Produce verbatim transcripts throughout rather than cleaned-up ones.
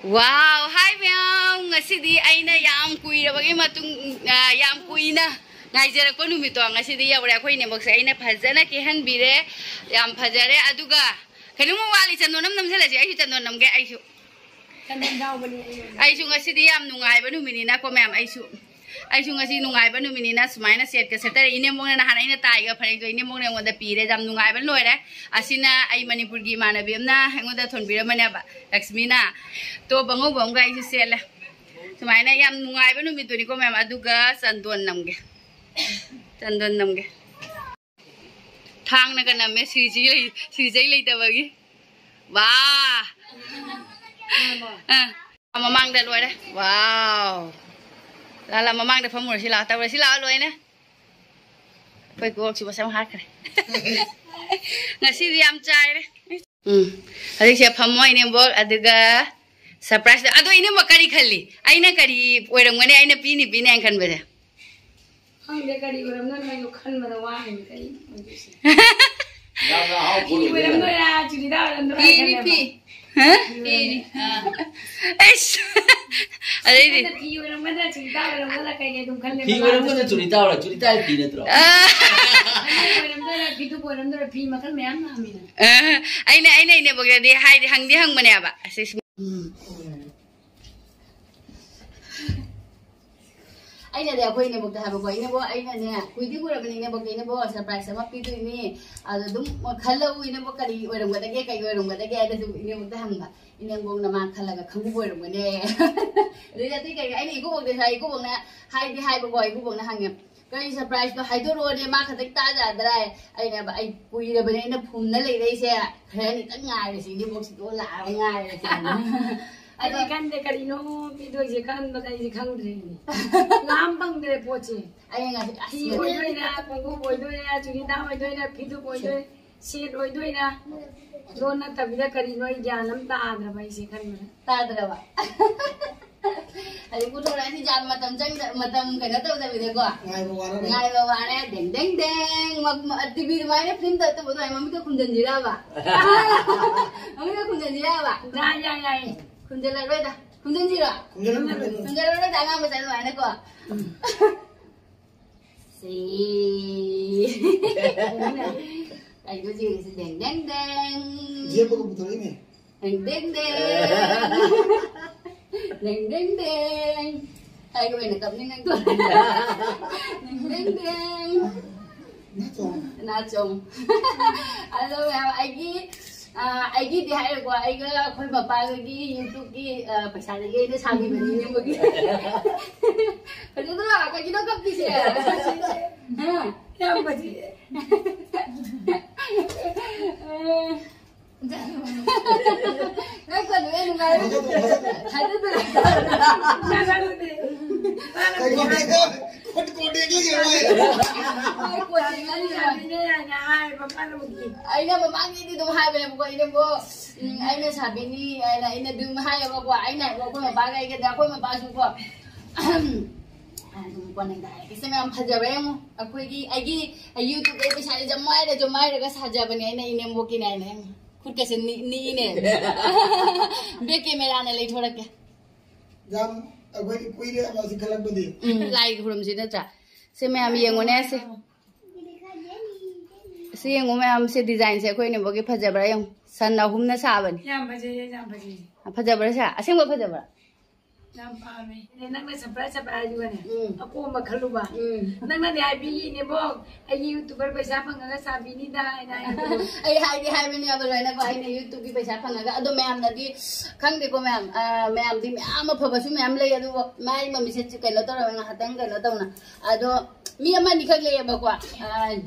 Wow, hi ꯃꯌꯥꯝ, ꯉꯁꯤꯗꯤ ꯑꯩꯅ ꯌꯥꯝ ꯀꯨꯏꯔꯕꯒꯤ ꯃꯇꯨꯡ, ꯑ, ꯌꯥꯝ ꯀꯨꯏꯅ ꯉꯥꯏꯖꯔꯛꯄ ꯅꯨꯃꯤꯠꯇꯣ ꯉꯁꯤꯗꯤ ꯌꯧꯔꯦ꯫ ꯑꯩꯈꯣꯏ ꯏꯅꯦꯝꯕꯣꯛꯁꯦ ꯑꯩꯅ ꯐꯖꯅ ꯀꯦꯍꯟꯕꯤꯔꯦ, ꯌꯥꯝ ꯐꯖꯔꯦ꯫ ꯑꯗꯨꯒ ꯀꯩꯅꯣꯝꯃ ꯋꯥꯠꯂꯤ, ꯆꯟꯗꯣꯟ ꯑꯃ ꯅꯝꯁꯤꯜꯂꯁꯤ꯫ ꯑꯩꯁꯨ ꯆꯟꯗꯣꯟ ꯅꯝꯒꯦ, ꯑꯩꯁꯨ꯫ ꯆꯟꯗꯣꯟ ꯌꯥꯎꯕꯅꯤ ꯑꯩ ꯑꯣꯏꯅ꯫ ꯑꯩꯁꯨ ꯉꯁꯤꯗꯤ ꯌꯥꯝ ꯅꯨꯡꯉꯥꯏꯕ ꯅꯨꯃꯤꯠꯅꯤꯅꯀꯣ ꯃꯌꯥꯝ, ꯑꯩꯁꯨ, ꯑꯩꯁꯨ ꯉꯁꯤ ꯅꯨꯡꯉꯥꯏꯕ ꯅꯨꯃꯤꯠꯅꯤꯅ ꯁꯨꯃꯥꯏꯅ ꯁꯦꯠꯀ ꯁꯦꯠꯇꯔꯦ꯫ ꯏꯅꯦꯝꯕꯣꯛꯅ ꯅꯍꯥꯟ ꯑꯩꯅ ꯇꯥꯏꯒ ꯐꯅꯦꯛꯇꯣ ꯏꯅꯦꯝꯕꯣꯛꯅ ꯑꯩꯉꯣꯟꯗ ꯄꯤꯔꯦ, ꯌꯥꯝ ꯅꯨꯡꯉꯥꯏꯕ ꯂꯣꯏꯔꯦ꯫ ꯑꯁꯤꯅ ꯑꯩ ꯃꯅꯤꯄꯨꯔꯒꯤ ꯏꯃꯥꯟꯅꯕꯤ ꯑꯃꯅ ꯑꯩꯉꯣꯟꯗ ꯊꯣꯟꯕꯤꯔꯝꯕꯅꯦꯕ, ꯂꯛꯁꯃꯤꯅ꯫ ꯇꯣꯞ ꯑꯉꯧꯕ ꯑꯃꯒ ꯑꯩꯁꯨ ꯁꯦꯠꯂꯦ꯫ ꯁꯨꯃꯥꯏꯅ ꯌꯥꯝ ꯅꯨꯡꯉꯥꯏꯕ ꯅꯨꯃꯤꯠꯇꯨꯅꯤꯀꯣ ꯃꯌꯥꯝ꯫ ꯑꯗꯨꯒ ꯆꯟꯗꯣꯟ ꯅꯝꯒꯦ, ꯆꯟꯗꯣꯟ ꯅꯝꯒꯦ꯫ ꯊꯥꯡꯅꯒ ꯅꯝꯃꯦ, ꯁꯤꯔꯤꯖꯩ ꯂꯩ-, ꯁꯤꯔꯤꯖꯩ ꯂꯩꯇꯕꯒꯤ꯫ ꯋꯥ! ꯑ, ꯃꯃꯥꯡꯗ ꯂꯣꯏꯔꯦ꯫ ꯋꯥꯎ! ꯂꯥ, ꯂꯥ, ꯃꯃꯥꯡꯗ ꯐꯝꯃꯨꯔꯁꯤ ꯂꯥꯛꯑꯣ, ꯇꯧꯔꯁꯤ ꯂꯥꯛꯑꯣ, ꯂꯣꯏꯅ꯫ ꯑꯩꯈꯣꯏ ꯀꯣꯛꯁꯤ ꯃꯁꯝ ꯍꯥꯠꯈ꯭ꯔꯦ꯫ ꯉꯁꯤꯗꯤ ꯌꯥꯝ ꯆꯥꯏꯔꯦ꯫ ꯎꯝ꯫ ꯍꯧꯖꯤꯛꯁꯦ ꯐꯝꯃꯣ, ꯏꯅꯦꯝꯕꯣꯛ, ꯑꯗꯨꯒ surprise꯫ ꯑꯗꯣ ꯏꯅꯦꯝꯕꯣꯛ ꯀꯔꯤ ꯈꯜꯂꯤ? ꯑꯩꯅ ꯀꯔꯤ ꯑꯣꯏꯔꯝꯒꯅꯤ? ꯑꯩꯅ ꯄꯤꯅꯤ, ꯄꯤꯅꯤ ꯍꯥꯏꯅ ꯈꯟꯕꯁꯦ? ꯈꯪꯗꯦ ꯀꯔꯤ ꯑꯣꯏꯔꯝꯗꯣꯏꯅꯣ, ꯑꯩꯁꯨ ꯈꯟꯕꯗ ꯋꯥꯔꯤꯅꯤ ꯀꯔꯤ ꯑꯣꯏꯗꯣꯏꯁꯦ꯫ ꯌꯥꯝꯅ ꯑꯍꯥꯎꯕ ꯐꯤ ꯑꯣꯏꯗꯣꯏꯔꯥ? ꯑꯣꯏꯔꯝꯗꯣꯏꯔꯥ, ꯆꯨꯔꯤꯗꯥꯔ ꯑꯣꯏꯔꯝꯗꯣꯏꯔꯥ ꯐꯤꯅꯤ, ꯈꯜꯂꯦꯕ꯫ ꯐꯤ꯫ ꯍꯥ? ꯐꯤꯅꯤ꯫ ꯑꯥ꯫ ꯑꯩꯁ꯫ ꯑꯗꯩꯗꯤ ꯐꯤ ꯑꯣꯏꯔꯝꯒꯗ꯭ꯔꯥ, ꯆꯨꯔꯤꯗꯥꯔ ꯑꯣꯏꯔꯝꯒꯗ꯭ꯔꯥ, ꯀꯩꯀꯩ ꯑꯗꯨꯝ ꯈꯜꯂꯦꯕ꯫ ꯐꯤ ꯑꯣꯏꯔꯝꯒꯗ꯭ꯔꯥ, ꯆꯨꯔꯤꯗꯥꯔ ꯑꯣꯏꯔ-, ꯆꯨꯔꯤꯗꯥꯔ ꯐꯤ ꯅꯠꯇ꯭ꯔꯣ? ꯑꯥ꯫ ꯐꯅꯦꯛ ꯑꯣꯏꯔꯝꯗꯣꯏꯔꯥ, ꯐꯤꯗꯨ ꯑꯣꯏꯔꯝꯗꯣꯏꯔꯥ, ꯐꯤ ꯃꯈꯜ ꯃꯌꯥꯝ ꯂꯥꯛꯑꯃꯤꯅ꯫ ꯑꯥ꯫ ꯑꯩꯅ, ꯑꯩꯅ ꯏꯅꯦꯕꯣꯛꯇꯗꯤ ꯍꯥꯏꯗꯤ ꯍꯪꯗꯤ ꯍꯪꯕꯅꯦꯕ꯫ ꯑꯁꯤꯁ-, ꯎꯝ꯫ ꯑꯩꯅꯅꯦ ꯑꯩꯈꯣꯏ ꯏꯅꯦꯕꯣꯛꯇ ꯍꯥꯏꯕꯀꯣ, "ꯏꯅꯦꯕꯣꯛ, ꯑꯩꯅꯅꯦ ꯀꯨꯏꯗꯤ ꯀꯨꯏꯔꯕꯅꯤ ꯏꯅꯦꯕꯣꯛꯇ, ꯏꯅꯦꯕꯣꯛ surprise ꯑꯃ ꯄꯤꯗꯣꯏꯅꯤ, ꯑꯗꯣ ꯑꯗꯨꯝ ꯈꯜꯂꯧ ꯏꯅꯦꯕꯣꯛ, ꯀꯔꯤ ꯑꯣꯏꯔꯝꯒꯗꯒꯦ, ꯀꯔꯤ ꯑꯣꯏꯔꯝꯒꯗꯒꯦ?" ꯍꯥꯏꯅ ꯑꯗꯨꯝ ꯏꯅꯦꯕꯣꯛꯇ ꯍꯪꯕ꯫ ꯏꯅꯦꯕꯣꯛꯅ ꯃꯥ ꯈꯜꯂꯒ ꯈꯪꯕ ꯑꯣꯏꯔꯝꯒꯅꯦ꯫ ꯑꯗꯩꯗꯤ ꯑꯇꯩ ꯀꯔꯤ, ꯑꯩꯅ ꯏꯀꯨꯕꯣꯛꯇꯁꯨ ꯍꯥꯏ, ꯏꯀꯨꯕꯣꯛꯅ ꯍꯥꯏꯗꯤ ꯍꯥꯏꯕꯀꯣ, ꯏꯀꯨꯕꯣꯛꯅ ꯍꯪꯉꯦ, "ꯀꯔꯤ surpriseꯅꯣ ꯍꯥꯏꯗꯣꯔꯛꯑꯣꯅꯦ, ꯃꯥ ꯈꯛꯇꯪ ꯇꯥꯖꯗ꯭ꯔꯥ?" ꯑꯩꯅ ꯍꯥꯏꯕ, "ꯑꯩ ꯀꯨꯏꯔꯕꯅꯦ ꯑꯩꯅ ꯐꯨꯝꯅ ꯂꯩꯔꯛꯏꯁꯦ, ꯈꯔꯅꯤꯇꯪ ꯉꯥꯏꯔꯁꯤ, ꯏꯅꯦꯕꯣꯛꯁꯤꯗꯣ ꯂꯥꯛꯑꯒ ꯉꯥꯏꯔꯁꯤ꯫" ꯑꯗꯣ ꯑꯩꯗꯤ ꯈꯟꯗꯦ, ꯀꯔꯤꯅꯣ ꯄꯤꯗꯣꯏꯁꯦ ꯈꯟꯕꯗ ꯑꯩꯁꯦ ꯈꯪꯗ꯭ꯔꯦꯅꯦ꯫ ꯉꯥꯝ ꯐꯪꯗ꯭ꯔꯦ ꯄꯣꯠꯁꯦ꯫ ꯑꯩꯅ ꯉꯁꯤ ꯑꯁ ꯐꯤ ꯑꯣꯏꯗꯣꯏꯔꯥ, ꯈꯣꯡꯎꯞ ꯑꯣꯏꯗꯣꯏꯔꯥ, ꯆꯨꯔꯤꯗꯥꯔ ꯑꯣꯏꯗꯣꯏꯔꯥ, ꯐꯤꯗꯨꯛ ꯑꯣꯏꯗꯣꯏꯔꯥ, set ꯑꯣꯏꯗꯣꯏꯔꯥ? ꯂꯣꯟ ꯅꯠꯇꯕꯤꯗ ꯀꯔꯤꯅꯣ ꯑꯩ ꯒ꯭ꯌꯥꯟ ꯑꯃ ꯇꯥꯗ꯭ꯔꯕ ꯑꯩꯁꯦ ꯈꯟꯕꯗ꯫ ꯇꯥꯗ꯭ꯔꯕ? ꯍꯧꯖꯤꯛ ꯄꯨꯊꯣꯔꯛꯑꯅꯤ ꯖꯥꯠ ꯃꯇꯝ ꯆꯪꯗ-, ꯃꯇꯝ ꯀꯩꯅꯣ ꯇꯧꯗꯕꯤꯗꯀꯣ꯫ ꯉꯥꯏꯕ ꯋꯥꯔꯝꯃꯅꯤ꯫ ꯉꯥꯏꯕ ꯋꯥꯔꯦ꯫ ꯗꯦꯡ ꯗꯦꯡ ꯗꯦꯡ꯫ ꯃ-, ꯃ-, TV ꯑꯗꯨꯃꯥꯏꯅ film ꯇꯧ-, ꯇꯧꯕ ꯑꯗꯨꯃꯥꯏꯅ ꯃꯃꯤꯠꯇ ꯈꯨꯝꯖꯤꯟꯁꯤꯔꯕ? ꯃꯃꯤꯠꯇ ꯈꯨꯝꯖꯤꯟꯁꯤꯔꯕ? ꯌꯥꯏ, ꯌꯥꯏ, ꯌꯥꯏ꯫ ꯈꯨꯝꯖꯤꯜꯂꯔꯣꯏꯗ꯫ ꯈꯨꯝꯖꯤꯟꯁꯤꯔꯣ? ꯈꯨꯝꯖꯤꯜꯂꯨ, ꯈꯨꯝꯖꯤꯜꯂꯨ꯫ ꯈꯨꯝꯖꯤꯜꯂꯔꯣꯏꯗ, ꯑꯉꯥꯡ ꯃꯆꯥ ꯑꯗꯨꯃꯥꯏꯅꯀꯣ꯫ ꯁꯤ꯫ ꯑꯩꯗꯣ ꯁꯤꯒꯤꯁꯦ ꯗꯦꯡ ꯗꯦꯡ ꯗꯦꯡ꯫ ꯌꯦꯞꯄꯒ ꯄꯨꯊꯣꯔꯛꯏꯅꯦ꯫ ꯗꯦꯡ ꯗꯦꯡ ꯗꯦꯡ꯫ ꯗꯦꯡ ꯗꯦꯡ ꯗꯦꯡ꯫ ꯑꯩꯒ ꯑꯣꯏꯅ ꯀꯞꯅꯤꯡꯉꯛꯇꯣꯔꯦ꯫ ꯗꯦꯡ ꯗꯦꯡ ꯗꯦꯡ꯫ ꯅꯥꯆꯣꯝ꯫ ꯅꯥꯆꯣꯝ꯫ ꯑꯗꯣ ꯃꯌꯥꯝ ꯑꯩꯒꯤ, ꯑ, ꯑꯩꯒꯤꯗꯤ ꯍꯥꯏꯔꯦꯀꯣ, ꯑꯩꯒ ꯑꯩꯈꯣꯏ ꯃꯄꯥꯒꯤ YouTube-ꯀꯤ, ꯑ, ꯄꯩꯁꯥꯗꯒꯤ ꯑꯩꯅ ꯁꯥꯕꯤꯕꯅꯤꯅꯦ ꯃꯣꯏꯒꯤ꯫ ꯐꯖꯗ꯭ꯔꯣ? ꯀꯩꯒꯤꯅꯣ ꯀꯞꯄꯤꯁꯦ? ꯍꯥ? ꯌꯥꯝ ꯐꯖꯩꯌꯦ꯫ ꯉꯥꯏꯈꯣ, ꯅꯨꯡꯉꯥꯏ, ꯅꯨꯡꯉꯥꯏ꯫ ꯊꯥꯖꯗꯅ꯫ ꯊꯥꯖꯗꯅ꯫ ꯊꯥꯖꯗꯅ꯫ ꯀꯩꯅꯣ, ꯀꯩꯅꯣ, ꯀꯣꯠ ꯀꯣꯠ ꯌꯦꯡꯉꯤ ꯌꯦꯡꯉꯣ꯫ ꯍꯣꯏ, ꯀꯣꯠ ꯌꯦꯡꯉꯤ ꯌꯦꯡꯉꯣ꯫ ꯌꯥꯅꯤ, ꯌꯥꯅꯤ, ꯍꯥꯏ, ꯃꯄꯥꯅ ꯑꯃꯨꯛꯀꯤ꯫ ꯑꯩꯅ ꯃꯃꯥꯡꯒꯤꯗꯤ ꯑꯗꯨꯝ ꯍꯥꯏꯕꯅꯦꯕꯀꯣ, ꯑꯩꯅꯕꯨ, ꯎꯝ, ꯑꯩꯅ ꯁꯥꯕꯤꯅꯤ ꯍꯥꯏꯅ ꯑꯩꯅ ꯑꯗꯨꯝ ꯍꯥꯏꯌꯦꯕꯀꯣ, ꯑꯩꯅ ꯍꯥꯏꯕ ꯑꯩꯈꯣꯏ ꯃꯄꯥꯒ ꯑꯩꯒꯗꯤ, ꯑꯩꯈꯣꯏ ꯃꯄꯥꯁꯨꯀꯣ, ꯑꯗꯨꯝ ꯀꯣꯟꯅꯗ ꯍꯥꯏꯔꯒꯦ꯫ ꯁꯦ ꯃꯌꯥꯝ, ꯐꯖꯕ꯭ꯔꯥ ꯌꯦꯡꯉꯣ꯫ ꯑꯩꯈꯣꯏꯒꯤ, ꯑꯩꯒꯤ YouTube-ꯇ ꯄꯩꯁꯥꯁꯦ ꯖꯃꯥꯏꯔ ꯖꯃꯥꯏꯔꯒ ꯁꯥꯖꯕꯅꯦ ꯑꯩꯅ ꯏꯅꯦꯝꯕꯣꯛꯀꯤꯅꯦ ꯍꯥꯏꯅ꯫ ꯌꯦꯡꯉꯣ꯫ ꯈꯨꯠꯀꯁꯦ ꯅꯤ-, ꯅꯤꯛꯏꯅꯦ꯫ Back camera-ꯅ ꯂꯩꯊꯣꯔꯛꯀꯦ꯫ ꯌꯥꯝ ꯑꯩꯈꯣꯏꯗꯤ ꯀꯨꯏꯔꯦ ꯃꯥꯁꯤ ꯈꯜꯂꯛꯄꯗꯤ꯫ ꯎꯝ, ꯂꯥꯏ ꯈꯨꯔꯨꯝꯁꯤ ꯅꯠꯇ꯭ꯔꯥ? ꯁꯦ ꯃꯌꯥꯝ ꯌꯦꯡꯉꯨꯅꯦ ꯁꯦ꯫ ꯁꯤ ꯌꯦꯡꯉꯨ ꯃꯌꯥꯝ, ꯁꯤ design-ꯁꯦ ꯑꯩꯈꯣꯏ ꯏꯅꯦꯝꯕꯣꯛꯀꯤ ꯐꯖꯕ꯭ꯔꯥ ꯌꯦꯡꯉꯨ꯫ ꯁꯟ ꯑꯍꯨꯝꯅ ꯁꯥꯕꯅꯤ꯫ ꯌꯥꯝ ꯐꯖꯩꯌꯦ, ꯌꯥꯝ ꯐꯖꯩꯌꯦ꯫ ꯐꯖꯕ꯭ꯔꯥ ꯁꯦ? ꯑꯁꯦꯡꯕ ꯐꯖꯕ꯭ꯔꯥ? ꯌꯥꯝ ꯄꯥꯝꯃꯦ꯫ ꯑꯗꯩ ꯅꯪꯅ surprise, surprise ꯍꯥꯏꯗꯨꯒꯅꯦ, ꯎꯝ꯫ ꯑꯀꯣꯝꯕ ꯈꯜꯂꯨꯕ꯫ ꯎꯝ꯫ ꯅꯪꯅꯗꯤ ꯍꯥꯏꯕꯤꯌꯦꯅꯦꯕꯣ, "ꯑꯩꯒꯤ YouTuber ꯄꯩꯁꯥ ꯐꯪꯉꯒ ꯁꯥꯕꯤꯅꯤꯗ" ꯍꯥꯏꯅ ꯍꯥꯏꯕꯗꯣ꯫ ꯑꯩ ꯍꯥꯏꯗꯤ ꯍꯥꯏꯕꯅꯦ ꯑꯗꯣ ꯂꯣꯏꯅꯀꯣ, ꯑꯩꯅ YouTube-ꯀꯤ ꯄꯩꯁꯥ ꯐꯪꯉꯒ꯫ ꯑꯗꯣ ꯃꯌꯥꯝꯅꯗꯤ ꯈꯪꯗꯦꯀꯣ ꯃꯌꯥꯝ, ꯑ, ꯃꯌꯥꯝꯗꯤ ꯃꯌꯥꯝ ꯑꯐꯕꯁꯨ ꯃꯌꯥꯝ ꯂꯩ, ꯑꯗꯨꯕꯨ ꯃꯥꯏ ꯃꯃꯤꯠꯁꯦ ꯀꯩꯅꯣ ꯇꯧꯔꯒ ꯉꯥꯏꯍꯥꯛꯇꯪ ꯀꯩꯅꯣ ꯇꯧꯅ꯫ ꯑꯗꯣ ꯃꯤ ꯑꯃ ꯑꯅꯤꯈꯛ ꯂꯩꯌꯦꯕꯀꯣ, ꯑ,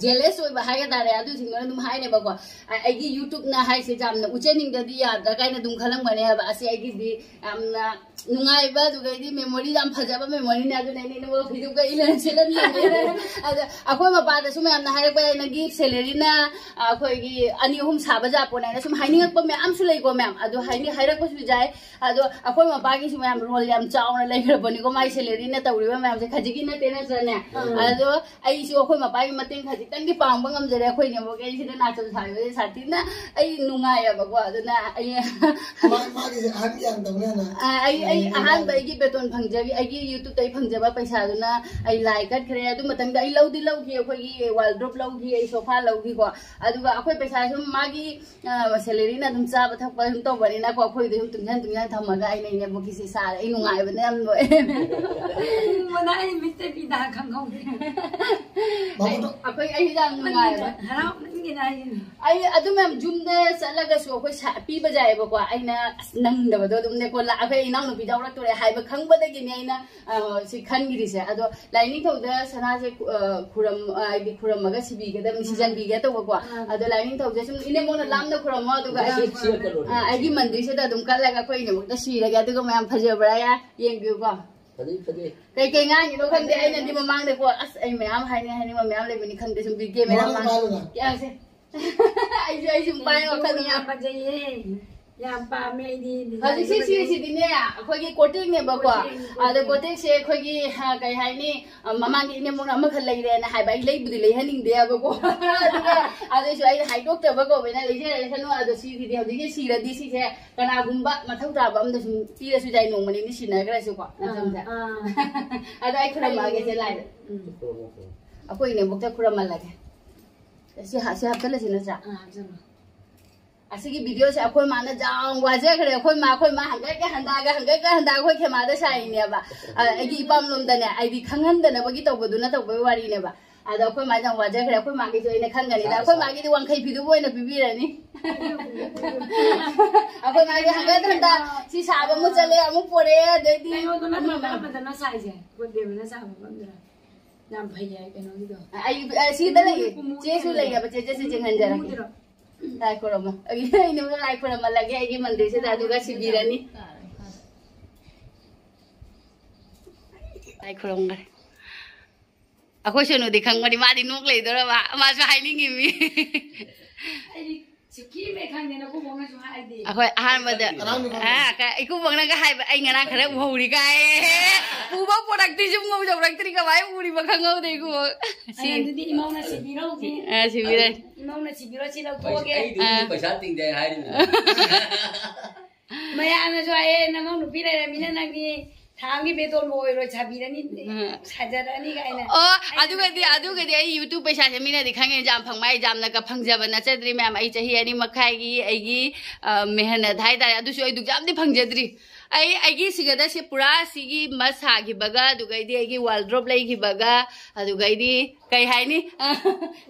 jealous ꯑꯣꯏꯕ ꯍꯥꯏꯒꯗ꯭ꯔꯥ, ꯑꯗꯨꯁꯤꯡꯗꯨꯅ ꯑꯗꯨꯝ ꯍꯥꯏꯅꯦꯕꯀꯣ, "ꯑ, ꯑꯩꯒꯤ YouTube-ꯅ ꯍꯥꯏꯁꯦ ꯌꯥꯝꯅ ꯎꯠꯆꯅꯤꯡꯗ꯭ꯔꯗꯤ ꯌꯥꯗ꯭ꯔꯥ?" ꯀꯥꯏꯅ ꯑꯗꯨꯝ ꯈꯜꯂꯝꯒꯅꯦꯕ꯫ ꯑꯁꯤ ꯑꯩꯒꯤꯗꯤ ꯌꯥꯝꯅ ꯅꯨꯡꯉꯥꯏꯕ, ꯑꯗꯨꯒꯩꯗꯤ memory ꯌꯥꯝ ꯐꯖꯕ memory-ꯅꯦ꯫ ꯑꯗꯨꯅ ꯑꯩꯅ ꯏꯅꯦꯝꯕꯣꯛ ꯐꯤꯖꯨꯞꯀ ꯏꯜꯂ ꯆꯦꯜꯍꯟꯕꯅꯦ꯫ ꯑꯗ ꯑꯩꯈꯣꯏ ꯃꯄꯥꯗꯁꯨ ꯃꯌꯥꯝꯅ ꯍꯥꯏꯔꯛꯄ ꯌꯥꯏ, "ꯅꯪꯒꯤ salary-ꯅ ꯑꯩꯈꯣꯏꯒꯤ ꯑꯅꯤ ꯑꯍꯨꯝ ꯁꯥꯕ ꯖꯥꯄꯣꯟ" ꯍꯥꯏꯅ ꯁꯨꯝ ꯍꯥꯏꯅꯤꯡꯉꯛꯄ ꯃꯌꯥꯝꯁꯨ ꯂꯩꯀꯣ ꯃꯌꯥꯝ꯫ ꯑꯗꯨ ꯍꯥꯏꯅꯤ-, ꯍꯥꯏꯔꯛꯄꯁꯨ ꯌꯥꯏ꯫ ꯑꯗꯣ ꯑꯩꯈꯣꯏ ꯃꯄꯥꯒꯤꯁꯨ ꯃꯌꯥꯝ role ꯌꯥꯝ ꯆꯥꯎꯅ ꯂꯩꯈ꯭ꯔꯕꯅꯤꯀꯣ꯫ ꯃꯥꯏ salary-ꯅ ꯇꯧꯔꯤꯕ ꯃꯌꯥꯝꯁꯦ ꯈꯖꯤꯛꯀꯤ ꯅꯠꯇꯦ ꯅꯠꯇ꯭ꯔꯅꯦ? ꯎꯝ꯫ ꯑꯗ ꯑꯗꯣ ꯑꯩꯁꯨ ꯑꯩꯈꯣꯏ ꯃꯄꯥꯒꯤ ꯃꯇꯦꯡ ꯈꯖꯤꯛꯇꯪꯗꯤ ꯄꯥꯡꯕ ꯉꯝꯖꯔꯦ꯫ ꯑꯩꯈꯣꯏ ꯅꯦꯝꯕꯣꯛꯀꯤ ꯑꯩꯁꯤꯗ ꯅꯥꯆꯣꯝ ꯁꯥꯕꯁꯦ ꯁꯥꯊꯤꯅ ꯑꯩ ꯅꯨꯡꯉꯥꯏꯌꯦꯕꯀꯣ꯫ ꯑꯗꯨꯅ ꯑꯩ ꯃꯥ- ꯃꯥꯒꯤꯁꯦ ꯑꯍꯟꯒꯤ ꯌꯥꯝ ꯇꯧꯅꯦꯅ ꯑ, ꯑꯩ ꯑꯩ ꯑꯍꯥꯟꯕ ꯑꯩꯒꯤ ꯕꯦꯇꯣꯟ ꯐꯪꯖꯕꯤ, ꯑꯩꯒꯤ ꯌꯨꯇ꯭ꯌꯨꯕꯇ ꯑꯩ ꯐꯪꯖꯕ ꯄꯩꯁꯥꯗꯨꯅ ꯑꯩ ꯂꯥꯏ ꯀꯠꯈ꯭ꯔꯦ꯫ ꯑꯗꯨ ꯃꯇꯝꯗ ꯑꯩ ꯂꯧꯗꯤ ꯂꯧꯈꯤ, ꯑꯩꯈꯣꯏꯒꯤ ꯋꯥꯜꯗ꯭ꯔꯣꯞ ꯂꯧꯈꯤ, ꯑꯩ ꯁꯣꯐꯥ ꯂꯧꯈꯤꯀꯣ꯫ ꯑꯗꯨꯒ ꯑꯩꯈꯣꯏ ꯄꯩꯁꯥ ꯁꯨꯝ ꯃꯥꯒꯤ ꯁꯦꯂꯔꯤꯅ ꯑꯗꯨꯝ ꯆꯥꯕ ꯊꯛꯄ ꯑꯗꯨꯝ ꯇꯧꯕꯅꯤꯅꯀꯣ, ꯑꯩꯈꯣꯏꯗꯤ ꯑꯗꯨꯝ ꯇꯨꯡꯁꯤꯟ ꯇꯨꯡꯁꯤꯟ ꯊꯝꯃꯒ ꯑꯩꯅ ꯏꯅꯦꯝꯕꯣꯛꯀꯤꯁꯤ ꯁꯥꯔꯦ꯫ ꯑꯩ ꯅꯨꯡꯉꯥꯏꯕꯅ ꯌꯥꯝ ꯂꯣꯏꯔꯦ꯫ ꯎꯕꯗ ꯑꯩ ꯃꯤꯠꯇ ꯄꯤꯗꯥ ꯈꯪꯍꯧꯗꯦ꯫ ꯃꯃꯨꯠꯇꯣ ꯑꯩꯈꯣꯏ ꯑꯩꯁꯨ ꯌꯥꯝ ꯅꯨꯡꯉꯥꯏꯕ꯫ ꯍꯔꯥꯎꯃꯟꯒꯤꯅ ꯍꯥꯏꯁꯤꯅꯤ꯫ ꯑꯩ ꯑꯗꯨ ꯃꯌꯥꯝ ꯌꯨꯝꯗ ꯆꯠꯂꯒꯁꯨ ꯑꯩꯈꯣꯏ ꯁꯥ- ꯄꯤꯕ ꯌꯥꯏꯑꯕꯀꯣ꯫ ꯑꯩꯅ ꯑꯁ ꯅꯪꯗꯕꯗꯣ ꯑꯗꯨꯝꯅꯦꯀꯣ, ꯂꯥ- ꯑꯩꯈꯣꯏ ꯏꯅꯥꯎꯅꯨꯄꯤ ꯌꯥꯎꯔꯛꯇꯣꯔꯦ ꯍꯥꯏꯕ ꯈꯪꯕꯗꯒꯤꯅꯦ ꯑꯩꯅ ꯑ, ꯁꯤ ꯈꯟꯈꯤꯔꯤꯁꯦ꯫ ꯑꯗꯣ ꯂꯥꯏꯅꯤꯡꯊꯧꯗ ꯁꯅꯥꯁꯦ ꯈꯨ- ꯑ, ꯈꯨꯔꯝ ꯑ, ꯍꯥꯏꯗꯤ ꯈꯨꯔꯝꯃꯒ ꯁꯤꯕꯤꯒꯗꯕꯅꯤ, ꯁꯤꯖꯟꯕꯤꯒꯦ ꯇꯧꯕꯀꯣ꯫ ꯑꯗꯣ ꯂꯥꯏꯅꯤꯡꯊꯧꯁꯦ ꯁꯨꯝ ꯏꯅꯦꯝꯕꯣꯛꯅ ꯂꯥꯝꯅ ꯈꯨꯔꯝꯃꯣ, ꯑꯗꯨꯒ ꯑꯩꯒꯤ ꯁꯤꯔꯛꯀꯅꯣ꯫ ꯑ, ꯑꯩꯒꯤ ꯃꯟꯗꯤꯔꯁꯤꯗ ꯑꯗꯨꯝ ꯀꯠꯂꯒ ꯑꯩꯈꯣꯏ ꯏꯅꯦꯝꯕꯣꯛꯇ ꯁꯤꯔꯒꯦ, ꯑꯗꯨꯒ ꯃꯌꯥꯝ ꯐꯖꯕ꯭ꯔꯥ ꯌꯥ ꯌꯦꯡꯕꯤꯌꯨꯀꯣ꯫ ꯐꯖꯩ, ꯐꯖꯩ꯫ ꯀꯩ ꯀꯩ ꯉꯥꯡꯉꯤꯅꯣ ꯈꯪꯗꯦ꯫ ꯑꯩꯅꯗꯤ ꯃꯃꯥꯡꯗꯀꯣ ꯑꯁ ꯑꯩ ꯃꯌꯥꯝ ꯍꯥꯏꯅꯤꯡ ꯍꯥꯏꯅꯤꯡꯕ ꯃꯌꯥꯝ ꯂꯩꯕꯅꯤ ꯈꯪꯗꯦ, ꯁꯨꯝ ꯕꯤ ꯀꯦꯃꯦꯔꯥ ꯃꯃꯥꯡꯗ ꯃꯥꯡ- ꯌꯥꯁꯦ꯫ ꯑꯩꯁꯨ ꯑꯩꯁꯨ ꯄꯥꯏ ꯋꯥꯈꯜ ꯌꯥꯝ ꯐꯖꯩꯌꯦ꯫ ꯌꯥꯝ ꯄꯥꯝꯃꯦ ꯑꯩꯗꯤ design ꯍꯧꯖꯤꯛꯁꯦ ꯐꯖꯩ꯫ ꯁꯤꯁꯤꯗꯤꯅꯦ ꯑꯩꯈꯣꯏꯒꯤ ꯀꯣꯇꯦꯛꯅꯦꯕꯀꯣ꯫ ꯀꯣꯇꯦꯛꯅꯤ, ꯑꯗꯣ ꯀꯣꯇꯦꯛ꯫ ꯀꯣꯇꯦꯛꯁꯦ ꯑꯩꯈꯣꯏꯒꯤ ꯑ, ꯀꯩ ꯍꯥꯏꯅꯤ, ꯑ, ꯃꯃꯥꯡꯒꯤ ꯏꯅꯦꯝꯕꯣꯛꯅ ꯑꯃꯈꯛ ꯂꯩꯔꯦꯅ ꯍꯥꯏꯕ, ꯑꯩ ꯂꯩꯕꯨꯗꯤ ꯂꯩꯍꯟꯅꯤꯡꯗꯦꯕꯀꯣ꯫ ꯑꯗꯨꯒ ꯑꯗꯨꯏꯁꯨ ꯑꯩꯅ ꯍꯥꯏꯗꯣꯛꯇꯕ ꯀꯧꯕꯅ ꯂꯩꯖꯔꯁꯅꯨ꯫ ꯑꯗꯣ ꯁꯤꯒꯤꯗꯤ ꯍꯧꯖꯤꯛꯀꯤ ꯁꯤꯔꯗꯤ ꯁꯤꯁꯦ ꯀꯅꯥꯒꯨꯝꯕ ꯃꯊꯧ ꯇꯥꯕ ꯑꯝꯗ ꯁꯨꯝ ꯄꯤꯔꯁꯨ ꯌꯥꯏ, ꯅꯣꯡꯃ ꯅꯤꯅꯤ ꯁꯤꯟꯅꯈ꯭ꯔꯁꯨꯀꯣ꯫ ꯑꯥ, ꯃꯇꯝꯁꯦ꯫ ꯑꯥ꯫ ꯑꯗꯣ ꯑꯩ ꯈꯨꯔꯨꯝꯃꯛꯑꯒꯦ ꯆꯦ ꯂꯥꯏꯗ꯫ ꯎꯝ꯫ ꯑꯩꯈꯣꯏ ꯏꯅꯦꯝꯕꯣꯛꯇ ꯈꯨꯔꯝꯍꯜꯂꯒꯦ꯫ ꯁꯤ ꯍꯥ- ꯁꯤ ꯍꯥꯞꯆꯜꯂꯁꯤ ꯅꯠꯇ꯭ꯔꯥ? ꯑꯥ, ꯍꯥꯞꯆꯜꯂꯣ꯫ ꯑꯁꯤꯒꯤ ꯚꯤꯗꯤꯑꯣꯁꯦ ꯑꯩꯈꯣꯏ ꯃꯥꯅ ꯌꯥꯝ ꯋꯥꯖꯈ꯭ꯔꯦ꯫ ꯑꯩꯈꯣꯏ ꯃꯥ ꯑꯩꯈꯣꯏ ꯃꯥ ꯍꯪꯒꯠꯀ ꯍꯟꯗꯥꯒ ꯍꯪꯒꯠꯀ ꯍꯟꯗꯥꯒ ꯑꯩꯈꯣꯏ ꯈꯦꯃꯥꯗ ꯁꯥꯏꯅꯦꯕ꯫ ꯑ, ꯑꯩꯒꯤ ꯏꯄꯥꯝꯂꯣꯝꯗꯅꯦ, ꯑꯩꯗꯤ ꯈꯪꯍꯟꯗꯅꯕꯒꯤ ꯇꯧꯕꯗꯨꯅ ꯇꯧꯕꯒꯤ ꯋꯥꯔꯤꯅꯦꯕ꯫ ꯑꯗꯣ ꯑꯩꯈꯣꯏ ꯃꯥꯁꯦ ꯌꯥꯝ ꯋꯥꯖꯈ꯭ꯔꯦ꯫ ꯑꯩꯈꯣꯏ ꯃꯥꯒꯤꯁꯨ ꯑꯩꯅ ꯈꯪꯒꯅꯤꯗ, ꯑꯩꯈꯣꯏ ꯃꯥꯒꯤꯗꯤ ꯋꯥꯡꯈꯩ ꯐꯤꯗꯨꯕꯨ ꯑꯣꯏꯅ ꯄꯤꯕꯤꯔꯅꯤ꯫ ꯑꯩꯈꯣꯏ ꯃꯥꯒꯤ ꯍꯪꯒꯠ ꯍꯟꯗꯥ ꯁꯤ ꯁꯥꯕ ꯑꯃꯨꯛ ꯆꯠꯂꯦ, ꯑꯃꯨꯛ ꯄꯣꯔꯛꯑꯦ, ꯑꯗꯩꯗꯤ ꯀꯩꯅꯣꯗꯣ ꯅꯠꯇ꯭ꯔꯣ ꯃꯥ ꯐꯖꯅ ꯁꯥꯏꯁꯦ? ꯒꯣꯗꯦꯕꯅ ꯁꯥꯕ ꯃꯐꯝꯗꯨꯔ? ꯌꯥꯝ ꯐꯩꯌꯦ ꯀꯩꯅꯣꯒꯤꯗꯣ꯫ ꯑꯩ ꯑ, ꯁꯤꯗ ꯂꯩꯌꯦ꯫ ꯀꯨꯝꯃꯨ ꯆꯦꯁꯨ ꯀꯨꯝꯃꯨ꯫ ꯂꯩꯌꯦꯕ꯫ ꯆꯦ, ꯆꯦ, ꯆꯦ, ꯆꯦ ꯉꯟꯖꯔꯒꯦ꯫ ꯀꯨꯝꯃꯨꯗ꯭ꯔꯣ? ꯂꯥꯏ ꯈꯨꯔꯨꯝꯃꯣ꯫ ꯑꯩ, ꯑꯩꯅ ꯂꯥꯏ ꯈꯨꯔꯨꯝꯃꯜꯂꯒꯦ ꯑꯩꯒꯤ ꯃꯟꯗꯤꯔꯁꯤꯗ, ꯑꯗꯨꯒ ꯁꯤꯕꯤꯔꯅꯤ꯫ ꯂꯥꯏ ꯈꯨꯔꯨꯝꯈ꯭ꯔꯦ꯫ ꯑꯩꯈꯣꯏ ꯁꯣꯅꯨꯗꯤ ꯈꯪꯕꯅꯤ, ꯃꯥꯗꯤ ꯅꯣꯛ ꯂꯩꯗꯧꯔꯕ, ꯃꯥꯁꯨ ꯍꯥꯏꯅꯤꯡꯉꯤꯃꯤ꯫ ꯑꯩꯗꯤ ꯁꯤꯀꯤꯝꯃꯦ ꯈꯪꯗꯦ, ꯅꯀꯨꯕꯣꯛꯅꯁꯨ ꯍꯥꯏꯗꯦ꯫ ꯑꯩꯈꯣꯏ ꯑꯍꯥꯟꯕꯗ, ꯑꯉꯥꯡꯗꯣ ꯈꯪꯗꯦ꯫ ꯑꯥ, ꯀ-, ꯏꯀꯨꯕꯣꯛꯅꯒ ꯍꯥꯏꯕ, "ꯑꯩ ꯉꯔꯥꯡ ꯈꯔ ꯎꯍꯧꯔꯤ" ꯀꯥꯏ꯫ ꯎꯕ ꯄꯣꯔꯛꯇꯤ ꯁꯨꯝ ꯉꯧꯖꯧꯔꯛꯇ꯭ꯔꯤ, ꯀꯃꯥꯏꯅ ꯎꯔꯤꯕ ꯈꯪꯍꯧꯗꯦꯀꯣ꯫ ꯁꯤ ꯑꯗꯨꯗꯤ ꯏꯃꯧꯅ ꯁꯤꯕꯤꯔꯧꯁꯤ꯫ ꯑ, ꯁꯤꯕꯤꯔꯦ꯫ ꯏꯃꯧꯅ ꯁꯤꯕꯤꯔꯣ, ꯁꯤ ꯂꯧꯊꯣꯛꯑꯒꯦ꯫ ꯑꯩ ꯑꯗꯨꯒꯤ ꯑꯥ꯫ ꯄꯩꯁꯥ ꯇꯤꯡꯗꯦ ꯍꯥꯏꯔꯤꯕꯅꯦ꯫ ꯃꯌꯥꯝꯅꯁꯨ ꯍꯥꯏꯌꯦ, "ꯅꯃꯧ ꯅꯨꯄꯤ ꯂꯩꯔꯃꯤꯅ ꯅꯪꯗꯤ ꯊꯥ ꯑꯃꯒꯤ ꯕꯦꯇꯣꯟꯕꯨ ꯑꯣꯏꯔꯣꯏ, ꯁꯥꯕꯤꯔꯅꯤ, ꯎꯝ꯫ ꯁꯥꯖꯔꯅꯤ" ꯀꯥꯏꯅ꯫ ꯑꯣ, ꯑꯗꯨꯒꯗꯤ, ꯑꯗꯨꯒꯗꯤ ꯑꯩ YouTube ꯄꯩꯁꯥꯁꯦ ꯃꯤꯅꯗꯤ ꯈꯪꯉꯦ, ꯌꯥꯝ ꯐꯪꯕ ꯍꯥꯏ, ꯌꯥꯝꯅꯒ ꯐꯪꯖꯕ ꯅꯠꯆꯗ꯭ꯔꯤ ꯃꯌꯥꯝ꯫ ꯑꯩ ꯆꯍꯤ ꯑꯅꯤ ꯃꯈꯥꯏꯒꯤ ꯑꯩꯒꯤ, ꯑ, ꯃꯦꯍꯅꯠ ꯍꯥꯏꯇꯥꯔꯦ, ꯑꯗꯨꯁꯨ ꯑꯩ ꯑꯗꯨꯛ ꯌꯥꯝꯗꯤ ꯐꯪꯖꯗ꯭ꯔꯤ꯫ ꯑꯩ, ꯑꯩꯒꯤ ꯁꯤꯒꯗꯁꯦ ꯄꯨꯔꯥ ꯁꯤꯒꯤ ꯃꯁ ꯁꯥꯈꯤꯕꯒ, ꯑꯗꯨꯒꯩꯗꯤ ꯑꯩꯒꯤ wardrobe ꯂꯩꯈꯤꯕꯒ, ꯑꯗꯨꯒꯩꯗꯤ ꯀꯩ ꯍꯥꯏꯅꯤ?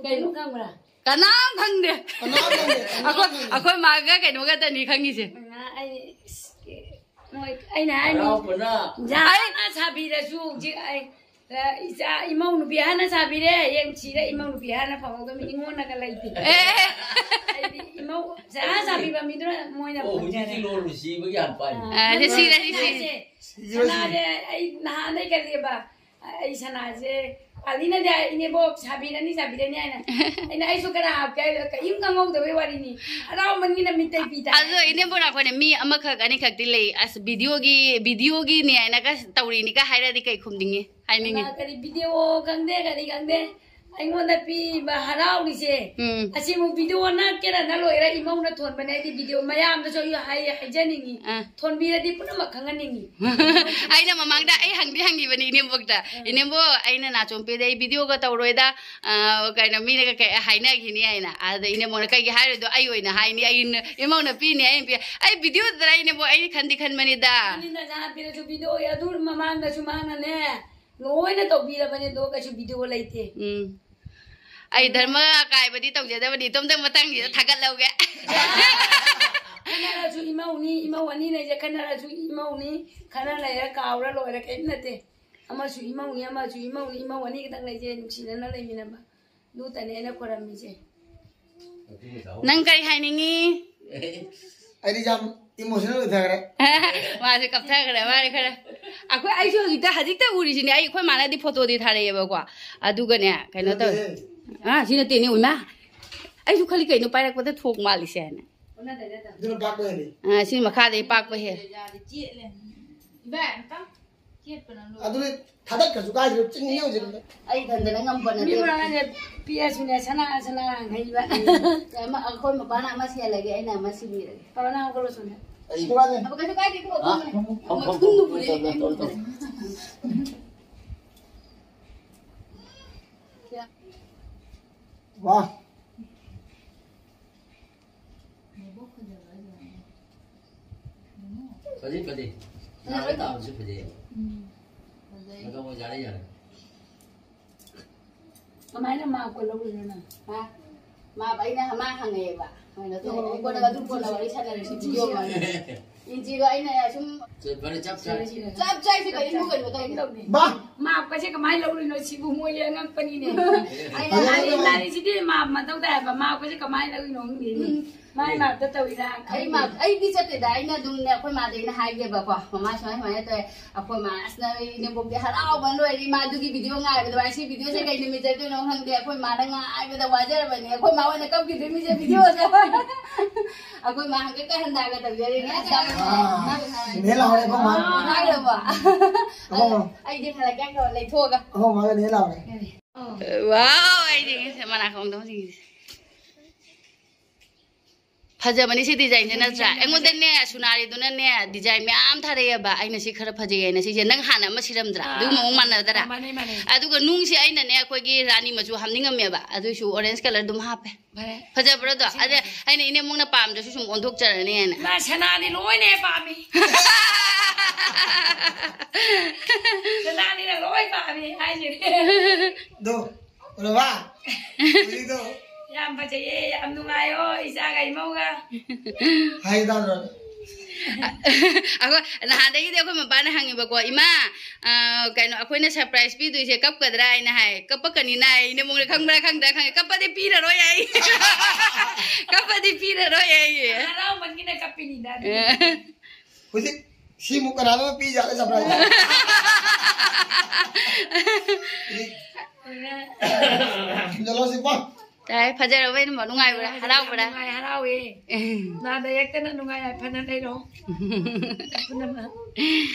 ꯀꯩꯅꯣ ꯈꯪꯕ꯭ꯔꯥ? ꯀꯅꯥꯝ ꯈꯪꯗꯦ꯫ ꯀꯅꯥꯝ ꯈꯪꯗꯦ, ꯀꯅꯥꯝ ꯑꯩꯈꯣꯏ, ꯈꯪꯗꯦ꯫ ꯑꯩꯈꯣꯏ ꯃꯥꯒ ꯀꯩꯅꯣ ꯈꯛꯇꯅꯤ ꯈꯪꯉꯤꯁꯦ꯫ ꯃꯥ ꯑꯩ, ꯃꯣꯏ, ꯑꯩꯅ ꯍꯥꯏꯅꯤ, ꯍꯔꯥꯎꯕꯅ꯫ ꯏꯟꯖꯥꯡ ꯑꯩ ꯍꯥꯟꯅ ꯁꯥꯕꯤꯔꯁꯨ ꯍꯧꯖꯤꯛ ꯑꯩ, ꯑ, ꯏꯆꯥ, ꯏꯃꯧ ꯅꯨꯄꯤ ꯍꯥꯟꯅ ꯁꯥꯕꯤꯔꯦ, ꯍꯌꯦꯡ ꯁꯤꯔ ꯏꯃꯧ ꯅꯨꯄꯤ ꯍꯥꯟꯅ ꯐꯪꯍꯧꯗꯕꯅꯤ, ꯑꯩꯉꯣꯟꯗꯒ ꯂꯩꯇꯦ꯫ ꯑꯦ꯫ ꯑꯩꯗꯤ ꯏꯃꯧ ꯆꯥ ꯆꯥꯕꯤꯕ ꯃꯤꯗꯨꯅ ꯃꯣꯏꯅ ꯑꯣ, ꯐꯪꯖꯔꯦ꯫ ꯍꯧꯖꯤꯛꯇꯤ ꯂꯣꯟ ꯁꯤꯕꯒꯤ ꯍꯥꯟ ꯄꯥꯏꯅꯤ꯫ ꯑ, ꯑꯗ ꯁꯤꯔꯦ, ꯁꯤꯔꯦ꯫ ꯁꯅꯥꯁꯦ, ꯁꯤꯔꯦ, ꯁꯅꯥꯁꯦ ꯁꯤꯔꯦ꯫ ꯑꯩ ꯅꯍꯥꯟꯗꯩ ꯈꯜꯂꯦꯕ, ꯑꯩ ꯁꯅꯥꯁꯦ, ꯄꯥꯂꯤꯅꯗꯤ ꯍꯥꯏ, "ꯏꯅꯦꯕꯣꯛ, ꯁꯥꯕꯤꯔꯅꯤ, ꯁꯥꯕꯤꯔꯅꯤ" ꯍꯥꯏꯅ꯫ ꯑꯩꯅ, "ꯑꯩꯁꯨ ꯈꯔ ꯍꯥꯞꯀꯦ" ꯍꯥꯏꯔꯒ ꯀꯔꯤꯝ ꯈꯪꯍꯧꯗꯕꯩ ꯋꯥꯔꯤꯅꯤ꯫ ꯍꯔꯥꯎꯃꯟꯒꯤꯅ ꯃꯤꯠꯇꯩ ꯄꯤ ꯇꯥꯏ꯫ ꯑꯗꯣ ꯏꯅꯦꯝꯕꯣꯛ, ꯅꯈꯣꯏꯅ ꯃꯤ ꯑꯃꯈꯛ ꯑꯅꯤꯈꯛꯇꯤ ꯂꯩ, "ꯑꯁ, videoꯒꯤ, videoꯒꯤꯅꯦ" ꯍꯥꯏꯅꯒ ꯇꯧꯔꯤꯅꯤꯒ ꯍꯥꯏꯔꯗꯤ ꯀꯩ ꯈꯨꯝꯅꯤꯡꯉꯤ? ꯍꯥꯏꯅꯤꯡꯉꯤ꯫ ꯀꯅꯥ ꯀꯔꯤ video ꯈꯪꯗꯦ, ꯀꯔꯤ ꯈꯪꯗꯦ꯫ ꯑꯩꯉꯣꯟꯗ ꯄꯤꯕ ꯍꯔꯥꯎꯔꯤꯁꯦ꯫ ꯎꯝ꯫ ꯑꯁꯤꯕꯨ video ꯅꯠꯀꯦꯔꯥ ꯅꯠꯂꯣꯏꯔꯥ ꯏꯃꯧꯅ ꯊꯣꯟꯕꯅꯦ꯫ ꯑꯩꯗꯤ video ꯃꯌꯥꯝꯗꯁꯨ ꯑꯩ ꯍꯥꯏ-, ꯍꯥꯏꯖꯅꯤꯡꯉꯤ꯫ ꯑꯥ꯫ ꯊꯣꯟꯕꯤꯔꯗꯤ ꯄꯨꯝꯅꯃꯛ ꯈꯪꯍꯟꯅꯤꯡꯉꯤ꯫ ꯑꯩꯅ ꯃꯃꯥꯡꯗ ꯑꯩ ꯍꯪꯗꯤ ꯍꯪꯈꯤꯕꯅꯤ ꯏꯅꯦꯝꯕꯣꯛꯇ, ꯑꯥ꯫ "ꯏꯅꯦꯝꯕꯣꯛ, ꯑꯩꯅ ꯅꯥꯆꯣꯝꯄꯤꯗ ꯑꯩ videoꯒ ꯇꯧꯔꯣꯏꯗ, ꯑꯥ, ꯀꯩꯅꯣ, ꯃꯤꯅꯒ ꯀꯩ ꯍꯥꯏꯅꯈꯤꯅꯤ" ꯍꯥꯏꯅ꯫ ꯑꯗ ꯏꯅꯦꯝꯕꯣꯛꯅ, "ꯀꯩꯒꯤ ꯍꯥꯏꯔꯣꯏꯗꯣ? ꯑꯩ ꯑꯣꯏꯅ ꯍꯥꯏꯅꯤ, ꯑꯩꯅ, ꯏꯃꯧꯅ ꯄꯤꯅꯤ, ꯑꯩꯅ ꯄꯤ-", ꯑꯩ videoꯗꯔ ꯏꯅꯦꯝꯕꯣꯛ? ꯑꯩꯅ ꯈꯟꯗꯤ ꯈꯟꯕꯅꯤꯗ꯫ ꯑꯗꯨꯅꯤ ꯅꯆꯥ ꯄꯤꯔꯁꯨ video, ꯑꯗꯨ ꯃꯃꯥꯡꯗꯁꯨ ꯃꯥꯅꯅꯦ, ꯂꯣꯏꯅ ꯇꯧꯕꯤꯔꯕꯅꯦ, ꯑꯗꯣ ꯀꯩꯁꯨ video ꯂꯩꯇꯦ꯫ ꯎꯝ꯫ ꯑꯩ ꯙꯔꯃ ꯀꯥꯏꯕꯗꯤ ꯇꯧꯖꯗꯕꯅꯤ, ꯏꯇꯣꯝꯇ ꯃꯇꯥꯡꯁꯤꯗ ꯊꯥꯒꯠꯍꯧꯒꯦ꯫ ꯈꯠꯅꯔꯁꯨ ꯏꯃꯧꯅꯤ, ꯏꯃꯧ ꯑꯅꯤ ꯂꯩꯁꯦ, ꯈꯠꯅꯔꯁꯨ ꯏꯃꯧꯅꯤ, ꯈꯠꯅ ꯂꯩꯔ ꯀꯥꯎꯔ ꯂꯣꯏꯔꯦ, ꯀꯔꯤꯝ ꯅꯠꯇꯦ꯫ ꯑꯃꯁꯨ ꯏꯃꯧꯅꯤ, ꯑꯃꯁꯨ ꯏꯃꯧꯅꯤ, ꯏꯃꯧ ꯑꯅꯤ ꯈꯛꯇꯪ ꯂꯩꯁꯦ, ꯅꯨꯡꯁꯤꯅꯅ ꯂꯩꯃꯤꯟꯅꯕ꯫ ꯑꯗꯨꯇꯅꯦ ꯑꯩꯅ ꯈꯣꯏꯔꯝꯃꯤꯁꯦ꯫ ꯅꯪ ꯀꯔꯤ ꯍꯥꯏꯅꯤꯡꯉꯤ? ꯑꯩꯗꯤ ꯌꯥꯝ emotional ꯑꯣꯏꯊꯈ꯭ꯔꯦ꯫ ꯃꯥꯁꯦ ꯀꯞꯊꯈ꯭ꯔꯦ, ꯃꯥꯁꯦ ꯈꯔ꯫ ꯑꯩꯈꯣꯏ, ꯑꯩꯁꯨ ꯍꯧꯖꯤꯛꯇ, ꯍꯧꯖꯤꯛꯇ ꯎꯔꯤꯁꯤꯅꯦ꯫ ꯑꯩ, ꯑꯩꯈꯣꯏ ꯃꯥꯅꯗꯤ photoꯗꯤ ꯊꯥꯔꯛꯑꯦꯕꯀꯣ꯫ ꯑꯗꯨꯒꯅꯦ, ꯀꯩꯅꯣ ꯇꯧꯋꯦ꯫ ꯅꯠꯇꯦꯍꯦ꯫ ꯑꯥ, ꯁꯤ ꯅꯠꯇꯦꯅꯦ, ꯏꯃꯥ꯫ ꯑꯩꯁꯨ ꯈꯜꯂꯤ ꯀꯩꯅꯣ ꯄꯥꯏꯔꯛꯄꯗ ꯊꯣꯛ ꯃꯥꯜꯂꯤꯁꯦ ꯍꯥꯏꯅ꯫ ꯑꯗꯨꯅ ꯄꯥꯛꯄ ꯍꯦꯜꯂꯤ꯫ ꯑꯥ, ꯁꯤ ꯃꯈꯥꯗꯩ ꯄꯥꯛꯄ ꯍꯦꯜ꯫ ꯑꯗꯨꯗꯤ ꯊꯥꯗꯠꯈ꯭ꯔꯁꯨ ꯀꯥꯏꯗ꯭ꯔꯦ, ꯆꯤꯡꯅꯤ ꯍꯧꯖꯤꯛ꯫ ꯑꯩ ꯏꯊꯟꯗꯅ ꯉꯝꯕ ꯅꯠꯇꯦ꯫ ꯃꯤ ꯃꯃꯥꯡꯗ ꯄꯤꯛꯑꯁꯨꯅꯦ, ꯁꯅꯥ ꯁꯅꯥ ꯍꯩꯕ꯫ ꯑꯃ ꯑꯩꯈꯣꯏ ꯃꯄꯥꯅ ꯑꯃ ꯁꯦꯜꯂꯒꯦ, ꯑꯩꯅ ꯑꯃ ꯁꯤꯕꯤꯔꯒꯦ꯫ ꯄꯥꯕ, ꯅꯪ ꯍꯧꯒꯠꯂꯣ ꯁꯣꯝꯗ꯫ ꯑꯩ ꯀꯩꯁꯨ ꯀꯥꯏꯗꯦ, ꯀꯩꯁꯨ ꯀꯥꯏꯗꯦ, ꯊꯣꯛꯑꯣ, ꯍꯥ? ꯊꯣꯛꯑꯣ꯫ ꯃꯊꯨꯟꯗꯨ ꯄꯨꯔꯛꯑꯦ꯫ ꯋꯥ꯫ ꯐꯖꯩ, ꯐꯖꯩ꯫ ꯐꯖꯩ, ꯐꯖꯩ꯫ ꯇꯥꯕꯁꯨ ꯐꯖꯩꯌꯦꯕ꯫ ꯎꯝ꯫ ꯐꯖꯩ꯫ ꯑꯗꯣ ꯃꯣꯏ ꯌꯥꯔꯦ, ꯌꯥꯔꯦ꯫ ꯀꯃꯥꯏꯅ ꯃꯥꯞꯀ ꯂꯧꯔꯤꯅꯣ ꯅꯪ? ꯍꯥ? ꯃꯥꯞ ꯑꯩꯅ, ꯃꯥ ꯍꯪꯉꯛꯑꯦꯕ꯫ ꯑꯩꯅ ꯑꯣ꯫ ꯑꯩ ꯀꯣꯟꯅ ꯑꯗꯨ ꯀꯣꯟꯅ ꯋꯥꯔꯤ ꯁꯥꯟꯅꯔꯁꯤ, ꯚꯤꯗꯤꯑꯣ ꯃꯥꯜꯂꯦ꯫ ꯏꯟꯆꯤꯗꯣ ꯑꯩꯅ ꯁꯨꯝ ꯐꯔꯦ, ꯆꯞ ꯆꯥꯔꯦ꯫ ꯆꯞ ꯆꯥꯏ ꯁꯤꯗ, ꯏꯃꯨꯡ ꯀꯩꯅꯣ ꯇꯧꯔꯤꯗꯣ꯫ ꯕꯥ! ꯃꯥꯞꯀꯁꯦ ꯀꯃꯥꯏꯅ ꯂꯧꯔꯤꯅꯣ ꯁꯤꯕꯨ? ꯃꯣꯏ ꯑꯉꯛꯄꯅꯤꯅꯦ꯫ ꯑꯩꯅ ꯐꯔꯦ, ꯃꯥꯗꯤ ꯐꯔꯦ꯫ ꯂꯥꯏꯔꯤꯛꯁꯤꯗꯤ ꯃꯥꯞ ꯃꯊꯧ ꯇꯥꯏ ꯍꯥꯏꯕ, ꯃꯥꯞꯀꯁꯦ ꯀꯃꯥꯏꯅ ꯂꯧꯔꯤꯅꯣ ꯈꯪꯗꯦꯅꯦ꯫ ꯎꯝ꯫ ꯃꯥꯏ ꯃꯥꯞꯇ ꯇꯧꯔꯤꯔꯥ? ꯑꯩ ꯃꯥꯞ, ꯑꯩꯗꯤ ꯆꯠꯇꯦꯗ, ꯑꯩꯅ ꯑꯗꯨꯝꯅꯦ, ꯑꯩꯈꯣꯏ ꯃꯥꯗ ꯑꯩꯅ ꯍꯥꯏꯒꯦꯕꯀꯣ, "ꯃꯃꯥ ꯁꯨꯃꯥꯏ ꯁꯨꯃꯥꯏꯅ ꯇꯧꯋꯦ", ꯑꯩꯈꯣꯏ ꯃꯥ, ꯑꯁ, ꯅꯪ ꯏꯅꯦꯝꯕꯣꯛꯇꯤ ꯍꯔꯥꯎꯕ ꯂꯣꯏꯔꯦ, ꯏꯃꯥ ꯑꯗꯨꯒꯤ ꯚꯤꯗꯤꯑꯣ ꯉꯥꯏꯕꯗ, ꯋꯥꯏ, ꯁꯤ ꯚꯤꯗꯤꯑꯣꯁꯦ ꯀꯩ ꯅꯨꯃꯤꯠ ꯆꯠꯇꯣꯏꯅꯣ ꯈꯪꯗꯦ, ꯑꯩꯈꯣꯏ ꯃꯥꯅ ꯉꯥꯏꯕꯗ ꯋꯥꯖꯔꯕꯅꯦ, ꯑꯩꯈꯣꯏ ꯃꯥ ꯑꯣꯏꯅ ꯀꯞꯈꯤꯗꯣꯏ ꯃꯤꯁꯦ ꯚꯤꯗꯤꯑꯣꯁꯦ꯫ ꯑꯩꯈꯣꯏ ꯃꯥ ꯍꯪꯀꯛꯀ ꯍꯟꯗꯥꯒ ꯇꯧꯖꯔꯤꯅꯦ꯫ ꯑꯥ, ꯅꯦ ꯂꯥꯎꯔꯦ, ꯑꯩꯈꯣꯏ ꯃꯥ꯫ ꯍꯥꯏꯔꯕꯣ? ꯑꯩꯈꯣꯏ ꯃꯥ꯫ ꯑꯩꯗꯤ ꯍꯜꯂꯛꯀꯦ ꯍꯥꯏꯔꯣ, ꯂꯩꯊꯣꯛꯑꯒ꯫ ꯑꯩꯈꯣꯏ ꯃꯥꯒ ꯅꯦ ꯂꯥꯎꯔꯦ꯫ ꯋꯥꯎ, ꯑꯩꯗꯤ ꯉꯁꯤ ꯃꯅꯥꯀꯣꯡꯗꯣ ꯍꯧꯖꯤꯛ꯫ ꯐꯖꯕꯅꯤ ꯁꯤ ꯗꯤꯖꯥꯏꯟꯁꯦ ꯅꯠꯇ꯭ꯔꯥ? ꯑꯩꯉꯣꯟꯗꯅꯦ, ꯁꯨꯅꯥꯔꯤꯗꯨꯅꯅꯦ, ꯗꯤꯖꯥꯏꯟ ꯃꯌꯥꯝ ꯊꯥꯔꯛꯑꯦꯕ꯫ ꯑꯩꯅ ꯁꯤ ꯈꯔ ꯐꯖꯩ ꯍꯥꯏꯅ ꯁꯤꯁꯦ꯫ ꯅꯪ ꯍꯥꯟꯅ ꯑꯃ ꯁꯤꯔꯝꯗ꯭ꯔꯥ? ꯑꯥ꯫ ꯑꯗꯨꯒ ꯃꯑꯣꯡ ꯃꯥꯟꯅꯗ꯭ꯔꯥ? ꯑꯥ, ꯃꯥꯟꯅꯩ, ꯃꯥꯟꯅꯩ꯫ ꯑꯗꯨꯒ ꯅꯨꯡꯁꯦ ꯑꯩꯅꯅꯦ, ꯑꯩꯈꯣꯏꯒꯤ ꯔꯥꯅꯤ ꯃꯆꯨ ꯍꯥꯞꯅꯤꯡꯉꯝꯃꯦꯕ, ꯑꯗꯨꯏꯁꯨ ꯑꯣꯔꯦꯟꯖ ꯀꯂꯔ ꯑꯗꯨꯝ ꯍꯥꯞꯄꯦ꯫ ꯐꯔꯦ꯫ ꯐꯖꯕ꯭ꯔꯣ ꯑꯗꯣ? ꯁꯤ ꯑꯗ ꯐꯖꯩ꯫ ꯑꯩꯅ ꯏꯅꯦꯝꯕꯣꯛꯅ ꯄꯥꯝꯗ꯭ꯔꯁꯨ ꯁꯨꯝ ꯑꯣꯟꯊꯣꯛꯆꯔꯅꯤ ꯍꯥꯏꯅ꯫ ꯃꯥ ꯁꯅꯥꯗꯤ ꯂꯣꯏꯅ ꯍꯦꯛ ꯄꯥꯝꯃꯤ꯫ ꯁꯅꯥꯅꯤꯅ ꯂꯣꯏ ꯄꯥꯝꯃꯤ ꯍꯥꯏꯁꯤꯅꯦ꯫ ꯑꯗꯣ, ꯎꯔꯕ? ꯍꯧꯖꯤꯛꯇꯣ꯫ ꯌꯥꯝ ꯐꯖꯩꯌꯦ, ꯌꯥꯝ ꯅꯨꯡꯉꯥꯏꯌꯣ, ꯏꯆꯥꯒ ꯏꯃꯧꯒ꯫ ꯍꯥꯏ ꯇꯥꯗ꯭ꯔꯣ? ꯑꯩꯈꯣꯏ ꯅꯍꯥꯟꯗꯒꯤꯗꯤ ꯑꯩꯈꯣꯏ ꯃꯄꯥꯅ ꯍꯪꯉꯤꯕꯀꯣ, "ꯏꯃꯥ, ꯑ, ꯀꯩꯅꯣ, ꯑꯩꯈꯣꯏꯅ ꯁꯔꯄ꯭ꯔꯥꯏꯖ ꯄꯤꯗꯣꯏꯁꯦ ꯀꯞꯀꯗ꯭ꯔꯥ?" ꯍꯥꯏꯅ ꯍꯥꯏ꯫ "ꯀꯞꯄꯛꯀꯅꯤꯅ" ꯍꯥꯏ꯫ ꯏꯅꯦꯝꯕꯣꯛꯅ ꯈꯪꯕ꯭ꯔꯥ ꯈꯪꯗ꯭ꯔꯥ ꯈꯪꯉꯦ, "ꯀꯞꯄꯗꯤ ꯄꯤꯔꯔꯣꯏ" ꯍꯥꯏ꯫ "ꯀꯞꯄꯗꯤ ꯄꯤꯔꯔꯣꯏ" ꯍꯥꯏ꯫ ꯍꯔꯥꯎꯃꯟꯒꯤꯅ ꯀꯞꯄꯤꯅꯤꯗ꯫ ꯑꯦ꯫ ꯍꯧꯖꯤꯛ ꯁꯤꯃꯨꯛ ꯀꯅꯥꯅꯣ ꯄꯤꯖꯥꯠꯂ ꯁꯔꯄ꯭ꯔꯥꯏꯖ? ꯊꯤꯟꯖꯜꯂꯣ ꯁꯤ ꯄꯣ꯫ ꯇꯥꯏ, ꯐꯖꯔꯕ ꯏꯅꯝꯃ? ꯅꯨꯡꯉꯥꯏꯕ꯭ꯔꯥ? ꯍꯔꯥꯎꯕ꯭ꯔꯥ? ꯅꯨꯡꯉꯥꯏ, ꯍꯔꯥꯎꯋꯦ꯫ ꯎꯝ꯫ ꯅꯥꯗ ꯌꯦꯛꯇꯅ ꯅꯨꯡꯉꯥꯏ ꯌꯥꯏꯐꯅ ꯂꯩꯔꯣ꯫ ꯄꯨꯝꯅꯃꯛ꯫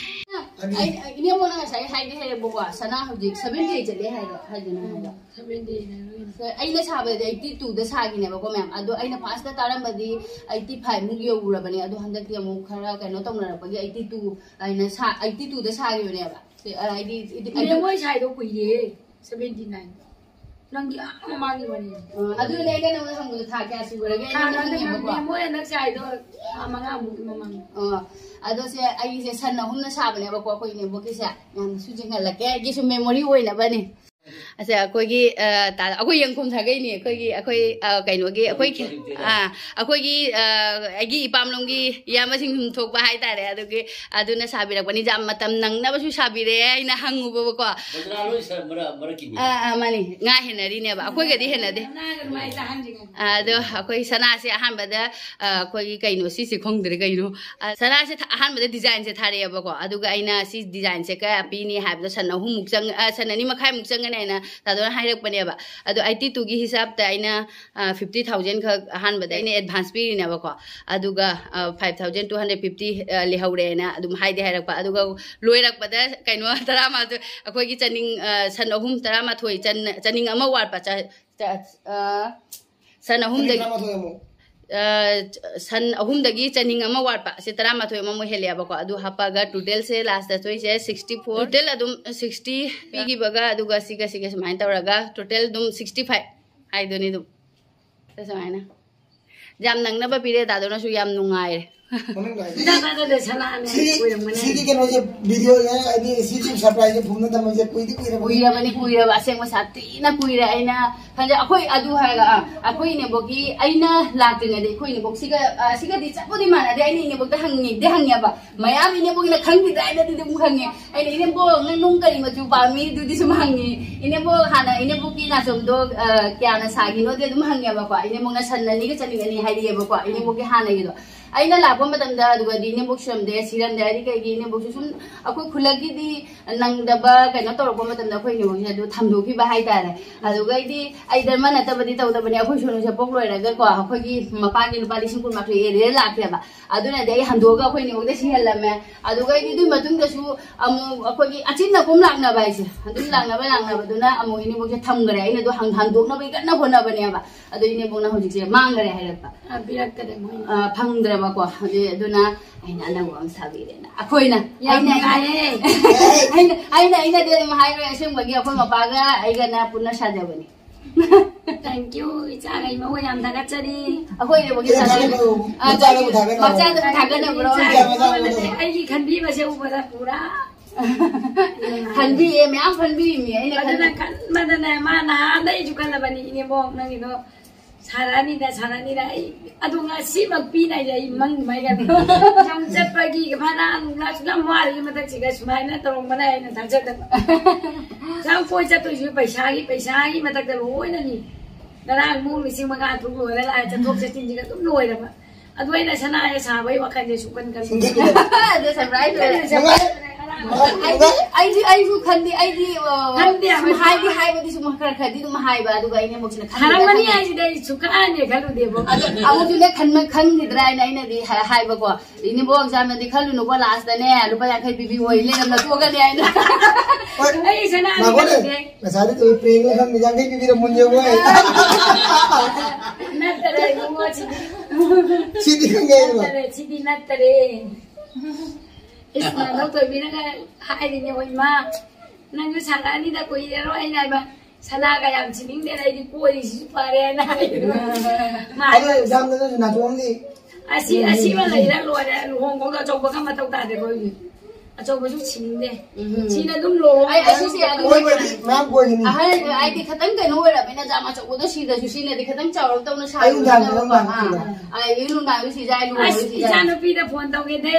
ꯑꯩ, ꯑꯩ, ꯏꯅꯦꯝꯕꯣꯛꯅ ꯉꯁꯥꯏ ꯍꯥꯏꯗꯤ ꯍꯥꯏꯔꯦꯕꯀꯣ, ꯁꯅꯥ ꯍꯧꯖꯤꯛ seventy eight ꯆꯠꯂꯦ ꯍꯥꯏꯗꯣ, ꯍꯥꯏꯗꯅ ꯍꯥꯏꯗꯣ꯫ ꯑꯩꯅ ꯁꯥꯕꯗꯗꯤ eighty two ꯗ ꯁꯥꯈꯤꯅꯦꯕꯀꯣ ꯃꯌꯥꯝ, ꯑꯗꯣ ꯑꯩꯅ ꯐꯥꯔꯁꯇ ꯇꯥꯔꯝꯕꯗꯤ eighty five ꯃꯨꯛ ꯌꯧꯔꯕꯅꯦ, ꯑꯗꯣ ꯍꯟꯗꯛꯇꯤ ꯑꯃꯨꯛ ꯈꯔ ꯀꯩꯅꯣ ꯇꯧꯅꯔꯛꯄꯒꯤ eighty two ꯍꯥꯏꯅ ꯁꯥ, eighty two ꯗ ꯁꯥꯈꯤꯕꯅꯦꯕ꯫ ꯁꯤ, ꯑ, ꯍꯥꯏꯗꯤ, ꯏꯗꯤ-, ꯏꯗꯤ- ꯃꯣꯏ ꯁꯥꯏꯗꯣ ꯀꯨꯏꯔꯦ, seventy nine꯫ ꯅꯪꯒꯤ ꯑꯥ ꯃꯃꯥꯡꯒꯤ ꯋꯥꯔꯤ꯫ ꯑ, ꯑꯗꯨꯅꯦ ꯑꯩꯅ ꯅꯉꯣꯟꯗ ꯍꯪꯕꯗꯣ ꯊꯥ ꯀꯌꯥ ꯁꯨꯈ꯭ꯔꯒꯦ? ꯊꯥ ꯑꯩꯅ ꯅꯠꯇꯦ, ꯈꯪꯅꯤꯡꯉꯦꯕꯀꯣ꯫ ꯅꯠꯇꯦ, ꯃꯣꯏ ꯍꯟꯗꯛ ꯁꯥꯏꯗꯣ ꯊꯥ ꯃꯉꯥꯃꯨꯛꯀꯤ ꯃꯃꯥꯡ꯫ ꯑ, ꯑꯗꯣ ꯁꯦ ꯑꯩꯁꯦ ꯁꯟ ꯑꯍꯨꯝꯅ ꯁꯥꯕꯅꯦꯕꯀꯣ ꯑꯩꯈꯣꯏ ꯏꯅꯦꯝꯕꯣꯛꯀꯤꯁꯦ꯫ ꯌꯥꯝꯅꯁꯨ ꯆꯤꯡꯍꯜꯂꯛꯀꯦ, ꯑꯩꯒꯤꯁꯨ memory ꯑꯣꯏꯅꯕꯅꯤ꯫ ꯑꯁꯦ ꯑꯩꯈꯣꯏꯒꯤ, ꯑ, ꯇꯥ-, ꯑꯩꯈꯣꯏ ꯌꯦꯡꯈꯣꯝ ꯁꯥꯒꯩꯅꯤ, ꯑꯩꯈꯣꯏꯒꯤ, ꯑ, ꯀꯩꯅꯣꯒꯤ, ꯑꯩꯈꯣꯏ ꯈꯦ-, ꯑ, ꯑꯩꯈꯣꯏꯒꯤ, ꯑ, ꯑꯩꯒꯤ ꯏꯄꯥꯝꯂꯣꯝꯒꯤ ꯏꯌꯥꯝꯕꯁꯤꯡ ꯁꯨꯝ ꯊꯣꯛꯄ ꯍꯥꯏꯇꯥꯔꯦ, ꯑꯗꯨꯒꯤ ꯑꯗꯨꯅ ꯁꯥꯕꯤꯔꯛꯄꯅꯤ꯫ ꯌꯥꯝ ꯃꯇꯝ ꯅꯪꯅꯕꯁꯨ ꯁꯥꯕꯤꯔꯛꯑꯦ ꯑꯩꯅ ꯍꯪꯉꯨꯕꯀꯣ꯫ ꯕꯖꯥꯔ ꯂꯣꯏ ꯁꯥ-, ꯃꯔꯛ-, ꯃꯔꯛꯀꯤꯅꯤ꯫ ꯑꯥ, ꯑꯥ, ꯃꯥꯅꯤ꯫ ꯉꯥ ꯍꯦꯟꯅꯔꯤꯅꯦꯕ, ꯑꯩꯈꯣꯏꯒꯗꯤ ꯍꯦꯟꯅꯗꯦ꯫ ꯉꯥꯒ ꯑꯗꯨꯃꯥꯏꯅ ꯆꯥꯍꯟꯁꯤ ꯀꯩꯅꯣ꯫ ꯑꯥ, ꯑꯗꯣ ꯑꯩꯈꯣꯏ ꯁꯅꯥꯁꯦ ꯑꯍꯥꯟꯕꯗ, ꯑꯥ, ꯑꯩꯈꯣꯏꯒꯤ ꯀꯩꯅꯣ ꯁꯤꯁꯦ ꯈꯪꯗ꯭ꯔꯦ ꯀꯩꯅꯣ꯫ ꯑꯥ, ꯁꯅꯥꯁꯦ ꯊ-, ꯑꯍꯥꯟꯕꯗ ꯗꯤꯖꯥꯏꯟꯁꯦ ꯊꯥꯔꯛꯑꯦꯕꯀꯣ, ꯑꯗꯨꯒ ꯑꯩꯅ ꯁꯤ ꯗꯤꯖꯥꯏꯟꯁꯦ ꯀꯌꯥ ꯄꯤꯅꯤ ꯍꯥꯏꯕꯗꯣ ꯁꯟ ꯑꯍꯨꯝꯃꯨꯛ ꯆꯪ-, ꯑꯥ, ꯁꯟ ꯑꯅꯤ ꯃꯈꯥꯏꯃꯨꯛ ꯆꯪꯒꯅꯤ ꯍꯥꯏꯅ ꯇꯥꯗꯣꯅ ꯍꯥꯏꯔꯛꯄꯅꯦꯕ꯫ ꯑꯗꯣ eighty two ꯒꯤ ꯍꯤꯁꯥꯞꯇ ꯑꯩꯅ, ꯑꯥ, fifty thousand ꯈꯛ ꯑꯍꯥꯟꯕꯗ ꯑꯩꯅ advance ꯄꯤꯔꯤꯅꯦꯕꯀꯣ꯫ ꯑꯗꯨꯒ, ꯑꯥ, five thousand two hundred fifty, ꯑꯥ, ꯂꯩꯍꯧꯔꯦꯅ ꯑꯗꯨꯝ ꯍꯥꯏꯗꯤ ꯍꯥꯏꯔꯛꯄ꯫ ꯑꯗꯨꯒ ꯂꯣꯏꯔꯛꯄꯗ ꯀꯩꯅꯣ ꯇꯔꯥꯃꯥꯊꯣꯏ, ꯑꯩꯈꯣꯏꯒꯤ ꯆꯅꯤꯡ, ꯑ, ꯁꯟ ꯑꯍꯨꯝ ꯇꯔꯥꯃꯥꯊꯣꯏ ꯆꯟ-, ꯆꯅꯤꯡ ꯑꯃ ꯋꯥꯠꯄ, ꯆ-, ꯆ-, ꯑ, ꯁꯟ ꯑꯍꯨꯝꯗꯒꯤ, ꯇꯔꯥꯃꯥꯊꯣꯏ ꯑꯃꯨꯛ꯫ ꯑ, ꯁꯟ ꯑꯍꯨꯝꯗꯒꯤ ꯆꯅꯤꯡ ꯑꯃ ꯋꯥꯠꯄ, ꯑꯁꯤ ꯇꯔꯥꯃꯥꯊꯣꯏ ꯑꯃꯃꯨꯛ ꯍꯦꯜꯂꯛꯑꯦꯕꯀꯣ꯫ ꯑꯗꯨ ꯍꯥꯞꯄꯒ ꯇꯣꯇꯦꯜꯁꯦ ꯂꯥꯁꯇ ꯊꯣꯛꯏꯁꯦ sixty four, ꯇꯣꯇꯦꯜ ꯑꯗꯨꯝ sixty ꯄꯤꯈꯤꯕꯒ, ꯑꯗꯨꯒ ꯁꯤꯒ ꯁꯤꯒ ꯁꯨꯃꯥꯏꯅ ꯇꯧꯔꯒ ꯇꯣꯇꯦꯜ ꯑꯗꯨꯝ sixty five ꯍꯥꯏꯗꯨꯅꯤ ꯑꯗꯨꯝ꯫ ꯁꯨꯃꯥꯏꯅ꯫ ꯌꯥꯝ ꯅꯪꯅꯕ ꯄꯤꯔꯦ, ꯇꯥꯗꯧꯅꯁꯨ ꯌꯥꯝ ꯅꯨꯡꯉꯥꯏꯔꯦ꯫ ꯃꯅꯨꯡꯗ ꯍꯥꯏꯗꯤ ꯅꯪ ꯑꯗꯨꯗ ꯁꯅꯥꯅꯦ ꯁꯤꯒꯤ, ꯑꯣꯏꯔꯝꯒꯅꯦ꯫ ꯁꯤꯒꯤ ꯀꯩꯅꯣꯁꯦ, ꯚꯤꯗꯤꯑꯣꯁꯦ, ꯍꯥꯏꯗꯤ ꯁꯤꯒꯤ ꯁꯔꯄ꯭ꯔꯥꯏꯖꯁꯦ ꯐꯨꯝꯅ ꯊꯝꯃꯩꯁꯦ ꯀꯨꯏꯗꯤ ꯀꯨꯏꯔꯕ꯫ ꯀꯨꯏꯔꯕꯅꯤ, ꯀꯨꯏꯔꯕ, ꯑꯁꯦꯡꯕ ꯁꯥ ꯊꯤꯅ ꯀꯨꯏꯔꯦ꯫ ꯑꯩꯅ ꯈꯟꯖ-, ꯑꯩꯈꯣꯏ ꯑꯗꯨ ꯍꯥꯏꯔꯒ, ꯑꯥ, ꯑꯩꯈꯣꯏ ꯏꯅꯦꯕꯣꯛꯀꯤ, ꯑꯩꯅ ꯂꯥꯛꯇ꯭ꯔꯤꯉꯩꯗ ꯑꯩꯈꯣꯏ ꯏꯅꯦꯕꯣꯛꯁꯤꯒ, ꯑꯥ, ꯁꯤꯒꯗꯤ ꯆꯞꯄꯨꯗꯤ ꯃꯥꯟꯅꯗꯦ꯫ ꯑꯩꯅ ꯏꯅꯦꯕꯣꯛꯇ ꯍꯪꯉꯤꯗꯤ ꯍꯪꯉꯦꯕ, ꯃꯌꯥꯝ ꯏꯅꯦꯕꯣꯛꯅ ꯈꯪꯈꯤꯗ꯭ꯔꯥ ꯍꯥꯏꯅꯗꯤ ꯑꯗꯨꯝ ꯈꯪꯉꯦ꯫ ꯑꯩꯅ, "ꯏꯅꯦꯝꯕꯣꯛ, ꯅꯪ ꯅꯨꯡ ꯀꯔꯤ ꯃꯆꯨ ꯄꯥꯝꯃꯤ?" ꯑꯗꯨꯗꯤ ꯁꯨꯝ ꯍꯪꯉꯤ꯫ ꯏꯅꯦꯝꯕꯣꯛ, ꯍꯥꯟꯅ ꯏꯅꯦꯝꯕꯣꯛꯀꯤ ꯅꯥꯆꯣꯝꯗꯣ, ꯑ, ꯀꯌꯥꯅ ꯁꯥꯈꯤꯅꯣꯗꯤ ꯑꯗꯨꯝ ꯍꯪꯉꯦꯕꯀꯣ꯫ ꯏꯅꯦꯝꯕꯣꯛꯅ ꯁꯟ ꯑꯅꯤꯒ ꯆꯅꯤꯡ ꯑꯅꯤ ꯍꯥꯏꯔꯛꯑꯦꯕꯀꯣ, ꯏꯅꯦꯝꯕꯣꯛꯀꯤ ꯍꯥꯟꯅꯒꯤꯗꯣ꯫ ꯑꯩꯅ ꯂꯥꯛꯄ ꯃꯇꯝꯗ ꯑꯗꯨꯒꯗꯤ ꯏꯅꯦꯝꯕꯣꯛ ꯁꯤꯔꯝꯗꯦ, ꯁꯤꯔꯝꯗꯦ ꯍꯥꯏꯗꯤ ꯀꯩꯒꯤ ꯏꯅꯦꯝꯕꯣꯛꯁꯨ ꯁꯨꯝ ꯑꯩꯈꯣꯏ ꯈꯨꯜꯂꯛꯀꯤꯗꯤ ꯅꯪꯗꯕ ꯀꯩꯅꯣ ꯇꯧꯔꯛꯄ ꯃꯇꯝꯗ ꯑꯩꯈꯣꯏ ꯏꯅꯦꯝꯕꯣꯛꯁꯦ ꯑꯗꯨ ꯊꯝꯗꯣꯛꯈꯤꯕ ꯍꯥꯏꯇꯥꯔꯦ꯫ ꯑꯗꯨꯒꯩꯗꯤ ꯑꯩ ꯙꯔꯃ ꯅꯠꯇꯕꯗꯤ ꯇꯧꯗꯕꯅꯦ, ꯑꯩꯈꯣꯏ ꯁꯣꯅꯨꯁꯦ ꯄꯣꯛ ꯂꯣꯏꯔꯒ ꯀꯣ ꯑꯩꯈꯣꯏꯒꯤ ꯃꯄꯥꯒꯤ ꯂꯨꯄꯥ ꯂꯤꯁꯤꯡ ꯀꯨꯟꯃꯥꯊꯣꯏ ꯑꯦꯔꯤꯌꯦꯜ ꯂꯥꯛꯈꯤꯑꯕ꯫ ꯑꯗꯨꯅꯗꯤ ꯑꯩ ꯍꯟꯗꯣꯛꯑꯒ ꯑꯩꯈꯣꯏ ꯏꯅꯦꯝꯕꯣꯛꯇ ꯁꯤꯍꯜꯂꯝꯃꯦ꯫ ꯑꯗꯨꯒꯩꯗꯤ ꯑꯗꯨꯏ ꯃꯇꯨꯡꯗꯁꯨ ꯑꯃꯨꯛ ꯑꯩꯈꯣꯏꯒꯤ ꯑꯆꯤꯟ ꯑꯀꯣꯝ ꯂꯥꯛꯅꯕ ꯍꯥꯏꯁꯦ ꯑꯗꯨꯝ ꯂꯥꯛꯅꯕ ꯂꯥꯛꯅꯕꯗꯨꯅ ꯑꯃꯨꯛ ꯏꯅꯦꯝꯕꯣꯛꯁꯦ ꯊꯝꯈ꯭ꯔꯦ꯫ ꯑꯩꯅ ꯑꯗꯨ ꯍꯟ- ꯍꯟꯗꯣꯛꯅꯕꯒꯤ ꯀꯟꯅ ꯍꯣꯠꯅꯕꯅꯦꯕ꯫ ꯑꯗꯣ ꯏꯅꯦꯝꯕꯣꯛꯅ ꯍꯧꯖꯤꯛꯁꯦ ꯃꯥꯡꯈ꯭ꯔꯦ ꯍꯥꯏꯔꯛꯄ꯫ ꯑ, ꯄꯤꯔꯛꯇꯔꯦ ꯃꯣꯏꯅ꯫ ꯑ, ꯐꯪꯗ꯭ꯔꯕꯀꯣ꯫ ꯑꯗꯨ- ꯑꯗꯨꯅ ꯑꯩꯅ ꯑꯅꯧꯕ ꯑꯃ ꯁꯥꯕꯤꯔꯦꯅ ꯑꯩꯈꯣꯏꯅ ꯌꯥꯝ ꯑꯩꯅ ꯅꯨꯡꯉꯥꯏꯌꯦ꯫ ꯑꯩꯅ ꯑꯩꯅ ꯑꯩꯅꯗꯤ ꯑꯗꯨꯝ ꯍꯥꯏꯔꯣꯏ, ꯑꯁꯦꯡꯕꯒꯤ ꯑꯩꯈꯣꯏ ꯃꯄꯥꯒ ꯑꯩꯒꯅ ꯄꯨꯟꯅ ꯁꯥꯖꯕꯅꯤ꯫ Thank you, ꯏꯆꯥꯒ ꯏꯃꯧꯒ ꯌꯥꯝ ꯊꯥꯒꯠꯆꯔꯤ꯫ ꯑꯩꯈꯣꯏ ꯏꯅꯦꯝꯕꯣꯛꯀꯤ ꯑꯦ, ꯁꯥꯖꯕ꯫ ꯊꯥꯒꯠꯂꯨ꯫ ꯑ, ꯃꯆꯥ ꯑꯗꯨꯕꯨ ꯊꯥꯒꯠꯅꯕ꯫ ꯃꯆꯥꯗꯨ ꯊꯥꯒꯠꯅꯕ꯭ꯔꯣ? ꯏꯆꯥꯒꯤ ꯏꯆꯥ ꯃꯆꯥ ꯏꯃꯧꯅꯗꯤ ꯑꯗꯨꯕꯨ꯫ ꯑꯩꯒꯤ ꯈꯟꯕꯤꯕꯁꯦ ꯎꯕꯗ ꯄꯨꯔꯥ ꯈꯟꯕꯤꯌꯦ, ꯃꯌꯥꯝ ꯈꯟꯕꯤꯔꯤꯃꯤ ꯑꯩꯅ ꯑꯗꯨꯅ ꯈꯟꯕ꯫ ꯈꯟꯕꯗꯅꯦ ꯃꯥ ꯅꯍꯥꯟꯗꯩꯁꯨ ꯈꯜꯂꯕꯅꯤ, ꯏꯅꯦꯝꯕꯣꯛ ꯅꯪꯒꯤꯗꯣ ꯁꯥꯔꯛꯑꯅꯤꯗ, ꯁꯥꯔꯛꯑꯅꯤꯗ꯫ ꯑꯩ ꯑꯗꯣ ꯉꯁꯤꯃꯛ ꯄꯤꯅ ꯑꯩ ꯃꯪ ꯃꯩꯒ ꯌꯥꯝ ꯆꯠꯄꯒꯤ ꯐꯅ ꯅꯨꯡꯗꯥꯡꯁꯨ ꯌꯥꯝ ꯋꯥꯔꯤ ꯃꯊꯛꯁꯤꯒ ꯁꯨꯃꯥꯏꯅ ꯇꯧꯔꯝꯕꯅ ꯑꯩꯅ ꯊꯥꯖꯗꯕ꯫ ꯌꯥꯝ ꯀꯣꯏ ꯆꯠꯇꯣꯏꯁꯨ ꯄꯩꯁꯥꯒꯤ, ꯄꯩꯁꯥꯒꯤ ꯃꯊꯛꯇ ꯂꯣꯏꯅꯅꯤ꯫ ꯉꯔꯥꯡ ꯃꯨꯛ ꯂꯤꯁꯤꯡ ꯃꯉꯥ ꯇꯔꯨꯛ ꯂꯣꯏꯔ ꯂꯥꯛꯑꯦ, ꯆꯠꯊꯣꯛ ꯆꯠꯁꯤꯟꯁꯤꯒ ꯑꯗꯨꯝ ꯂꯣꯏꯔꯕ꯫ ꯑꯗꯣ ꯑꯩꯅ ꯁꯅꯥꯁꯦ ꯁꯥꯕꯒꯤ ꯋꯥꯈꯜꯁꯦ ꯁꯨꯡꯈꯟ ꯈꯟꯗꯦ꯫ ꯑꯗꯨ surprise ꯑꯣꯏꯔꯦ꯫ ꯅꯨꯡꯉꯥꯏ꯫ ꯑꯩꯗꯤ ꯑꯩꯁꯨ ꯑꯩꯁꯨ ꯈꯟꯗꯦ ꯑꯩꯗꯤ ꯑ, ꯈꯟꯗꯦ ꯁꯨꯝ ꯍꯥꯏꯕꯗꯤ꯫ ꯍꯥꯏꯗꯤ ꯍꯥꯏꯕꯗꯤ ꯁꯨꯝ ꯈꯔ ꯈꯔꯗꯤ ꯑꯗꯨꯝ ꯍꯥꯏꯕ ꯑꯗꯨꯒ ꯑꯩꯅ ꯑꯃꯨꯛꯁꯤꯅ ꯈꯟꯗꯦ ꯊꯥꯔꯝꯃꯅꯤ ꯈꯟꯗꯦ꯫ ꯍꯥꯏꯁꯤꯗꯤ ꯑꯩ ꯁꯨꯡꯈꯟ ꯍꯦꯛ ꯈꯜꯂꯨꯗꯦꯕ꯫ ꯑꯗꯨ ꯑꯃꯨꯛꯁꯨꯅꯦ ꯈꯟꯕ ꯈꯟꯈꯤꯗ꯭ꯔꯥ ꯍꯥꯏꯅ ꯑꯩꯅꯗꯤ ꯍꯥꯏ- ꯍꯥꯏꯕꯀꯣ꯫ ꯏꯅꯦꯕꯣꯛ ꯑꯦꯛꯖꯥꯝꯅꯗꯤ ꯈꯜꯂꯨꯅꯨꯀꯣ ꯂꯥꯁꯇꯅꯦ ꯂꯨꯄꯥ ꯌꯥꯡꯈꯩ ꯄꯤꯕꯤ ꯑꯣꯏ ꯂꯩꯔꯝꯅ ꯇꯣꯛꯀꯅꯤ ꯍꯥꯏꯅ꯫ ꯍꯣꯏ꯫ ꯑꯩ ꯁꯅꯥꯗꯤ ꯉꯥꯏꯈꯣꯅꯦ꯫ ꯈꯜꯂꯨꯗꯦ꯫ ꯉꯁꯥꯏꯗꯤ ꯇꯧꯏ ꯄ꯭ꯔꯦꯡꯅ ꯈꯪꯗꯦ ꯌꯥꯡꯈꯩ ꯄꯤꯕꯤꯔꯝ ꯃꯨꯟ ꯌꯦꯡꯉꯣ ꯑꯩ꯫ ꯅꯠꯇꯔꯦ ꯏꯕꯨꯡꯉꯣ ꯁꯤꯗꯤ꯫ ꯁꯤꯗꯤ ꯈꯪꯉꯦ ꯑꯩꯅ꯫ ꯅꯠꯇꯔꯦ ꯁꯤꯗꯤ ꯅꯠꯇꯔꯦ꯫ ꯏꯁ ꯃꯥꯙꯧ ꯊꯣꯏꯕꯤꯅꯒ ꯍꯥꯏꯔꯤꯅꯦ ꯍꯣꯏ ꯏꯃꯥ꯫ ꯅꯪꯁꯨ ꯁꯥꯟꯅꯅꯤꯗ ꯀꯨꯏꯔꯔꯣꯏ ꯑꯩꯅ ꯍꯥꯏꯕ꯫ ꯁꯅꯥꯒ ꯌꯥꯝ ꯁꯤꯅꯤꯡꯗꯦꯅ ꯑꯩꯗꯤ ꯀꯣꯏꯔꯤꯁꯤꯁꯨ ꯐꯔꯦꯅ ꯍꯥꯏꯕ꯫ ꯃꯥ ꯑꯗꯣ ꯍꯥꯏꯕ꯫ ꯑꯦꯛꯖꯥꯝꯗꯁꯨ ꯅꯥꯆꯣꯝꯗꯤ ꯑꯁꯤ ꯑꯁꯤꯃ ꯂꯩꯔ ꯂꯣꯏꯔꯦ ꯂꯨꯍꯣꯡꯕꯒ ꯑꯆꯧꯕꯒ ꯃꯊꯧ ꯇꯥꯗꯦ ꯑꯩꯈꯣꯏꯒꯤ꯫ ꯑꯆꯧꯕꯁꯨ ꯁꯤꯅꯤꯡꯗꯦ꯫ ꯎꯝ꯫ ꯁꯤꯅ ꯑꯗꯨꯝ ꯂꯨꯍꯣꯡ ꯑꯩ ꯑꯁꯤꯁꯦ ꯑꯗꯨꯝ ꯃꯣꯏ ꯃꯣꯏꯗꯤ ꯃꯌꯥꯝ ꯀꯣꯏꯒꯅꯤ꯫ ꯑꯍꯜ ꯍꯥꯏꯗꯤ ꯈꯤꯇꯪ ꯀꯩꯅꯣ ꯑꯣꯏꯔꯕꯅꯤꯅ ꯖꯥꯝ ꯑꯆꯧꯕꯗꯣ ꯁꯤꯗꯁꯨ ꯁꯤꯅꯗꯤ ꯈꯤꯇꯪ ꯆꯥꯎꯔꯞ ꯇꯧꯅ ꯑꯩ ꯅꯨꯡꯗꯥꯡꯗ ꯁꯥꯕꯅꯤꯅꯀꯣ꯫ ꯅꯨꯡꯗꯥꯡ ꯑꯥ꯫ ꯁꯤꯗ꯫ ꯑꯥ, ꯑꯩ ꯅꯨꯡꯗꯥꯡꯗ ꯁꯤꯖꯥꯏ ꯑꯁ ꯂꯨꯍꯣꯡꯕꯗ ꯁꯤꯖꯥꯏ꯫ ꯏꯆꯥ ꯅꯨꯄꯤꯗ ꯐꯣꯟ ꯇꯧꯒꯦꯗꯦ꯫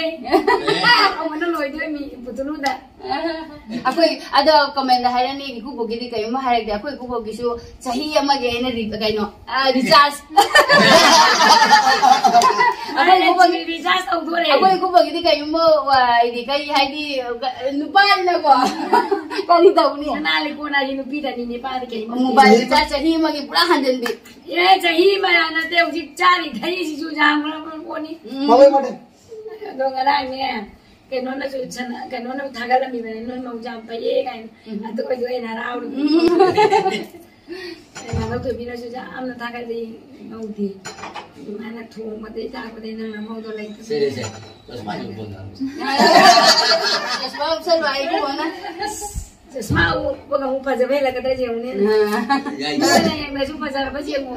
ꯑꯃꯅ ꯂꯣꯏꯗꯣꯏ ꯃꯤ ꯄꯨꯇꯨꯂꯨꯗ꯫ ꯑꯩꯈꯣꯏ ꯑꯗꯣ ꯀꯃꯦꯟꯗ ꯍꯥꯏꯔꯅꯤ, ꯏꯀꯨꯕꯣꯛꯀꯤꯗꯤ ꯀꯔꯤꯒꯨꯝꯕ ꯍꯥꯏꯔꯛꯇꯦ꯫ ꯑꯩꯈꯣꯏ ꯏꯀꯨꯕꯣꯛꯀꯤꯁꯨ ꯆꯍꯤ ꯑꯃꯒꯤ ꯑꯩꯅ ꯔꯤ- ꯀꯩꯅꯣ, ꯔꯤꯆꯥꯔꯖ꯫ ꯑꯩꯈꯣꯏ ꯏꯀꯨꯕꯣꯛꯀꯤ- ꯔꯤꯆꯥꯔꯖ ꯇꯧꯗꯣꯔꯦ꯫ ꯑꯩꯈꯣꯏ ꯏꯀꯨꯕꯣꯛꯀꯤꯗꯤ ꯀꯔꯤꯒꯨꯝꯕ ꯋꯥ- ꯍꯥꯏꯗꯤ ꯀꯩ ꯍꯥꯏꯗꯤ, ꯅꯨꯄꯥꯅꯤꯅꯀꯣ ꯀꯔꯤ ꯇꯧꯅꯤ? ꯁꯅꯥ ꯂꯤꯛꯀꯣꯟ ꯍꯥꯏꯗꯤ ꯅꯨꯄꯤꯗꯅꯤꯅꯦ, ꯅꯨꯄꯥꯗꯤ ꯀꯩ? ꯃꯣꯕꯥꯏꯜ ꯔꯤꯆꯥꯔꯖ ꯆꯍꯤ ꯑꯃꯒꯤ ꯄꯨꯔꯥ ꯍꯟꯖꯤꯟꯕꯤ꯫ ꯑꯦ, ꯆꯍꯤ ꯑꯃ ꯅꯠꯇꯦ, ꯍꯧꯖꯤꯛ ꯆꯥꯔꯤ ꯊꯛꯏꯁꯤꯁꯨ ꯌꯥꯝꯈ꯭ꯔꯕ ꯄꯣꯠꯅꯤ꯫ ꯎꯝ꯫ ꯐꯕꯩ ꯐꯠꯇꯦ꯫ ꯑꯗꯣ ꯉꯔꯥꯡꯅꯦ, ꯀꯩꯅꯣꯅꯁꯨ ꯁꯅ- ꯀꯩꯅꯣꯅ ꯊꯥꯒꯠꯂꯝꯃꯤꯕꯅꯦ, "ꯅꯣꯏ ꯃꯧꯁꯦ ꯌꯥꯝ ꯐꯩꯌꯦ" ꯀꯥꯏꯅ꯫ ꯎꯝ꯫ ꯑꯗꯨ ꯑꯣꯏꯁꯨ ꯑꯩꯅ ꯍꯔꯥꯎꯔꯤ꯫ ꯎꯝ꯫ ꯃꯥꯙꯧ ꯊꯣꯏꯕꯤꯅꯁꯨ ꯌꯥꯝꯅ ꯊꯥꯒꯠꯂꯤ ꯃꯧꯗꯤ꯫ ꯑꯗꯨꯃꯥꯏꯅ ꯊꯣꯡꯕꯗꯩ ꯇꯥꯛꯄꯗꯩ ꯅꯪ ꯃꯧꯗꯣ ꯂꯩꯇ꯭ꯔꯦ꯫ ꯁꯦ, ꯁꯦ, ꯁꯦ꯫ ꯆꯁꯃꯥ ꯌꯣꯟꯐꯝꯗ ꯍꯪꯉꯨ꯫ ꯆꯁꯃꯥ ꯎꯞꯁꯜꯂꯣ, ꯑꯩ ꯀꯣꯟꯅ꯫ ꯆꯁꯃꯥ ꯎꯞꯄꯒ ꯑꯃꯨꯛ ꯐꯖꯕ ꯍꯦꯜꯂꯛꯀꯗ꯭ꯔꯥ ꯌꯦꯡꯉꯨꯅꯦ꯫ ꯑꯥ꯫ ꯌꯥꯏ, ꯅꯪꯅ ꯌꯥꯏ꯫ ꯌꯦꯡꯕꯁꯨ ꯐꯖꯔꯕ ꯌꯦꯡꯉꯣ꯫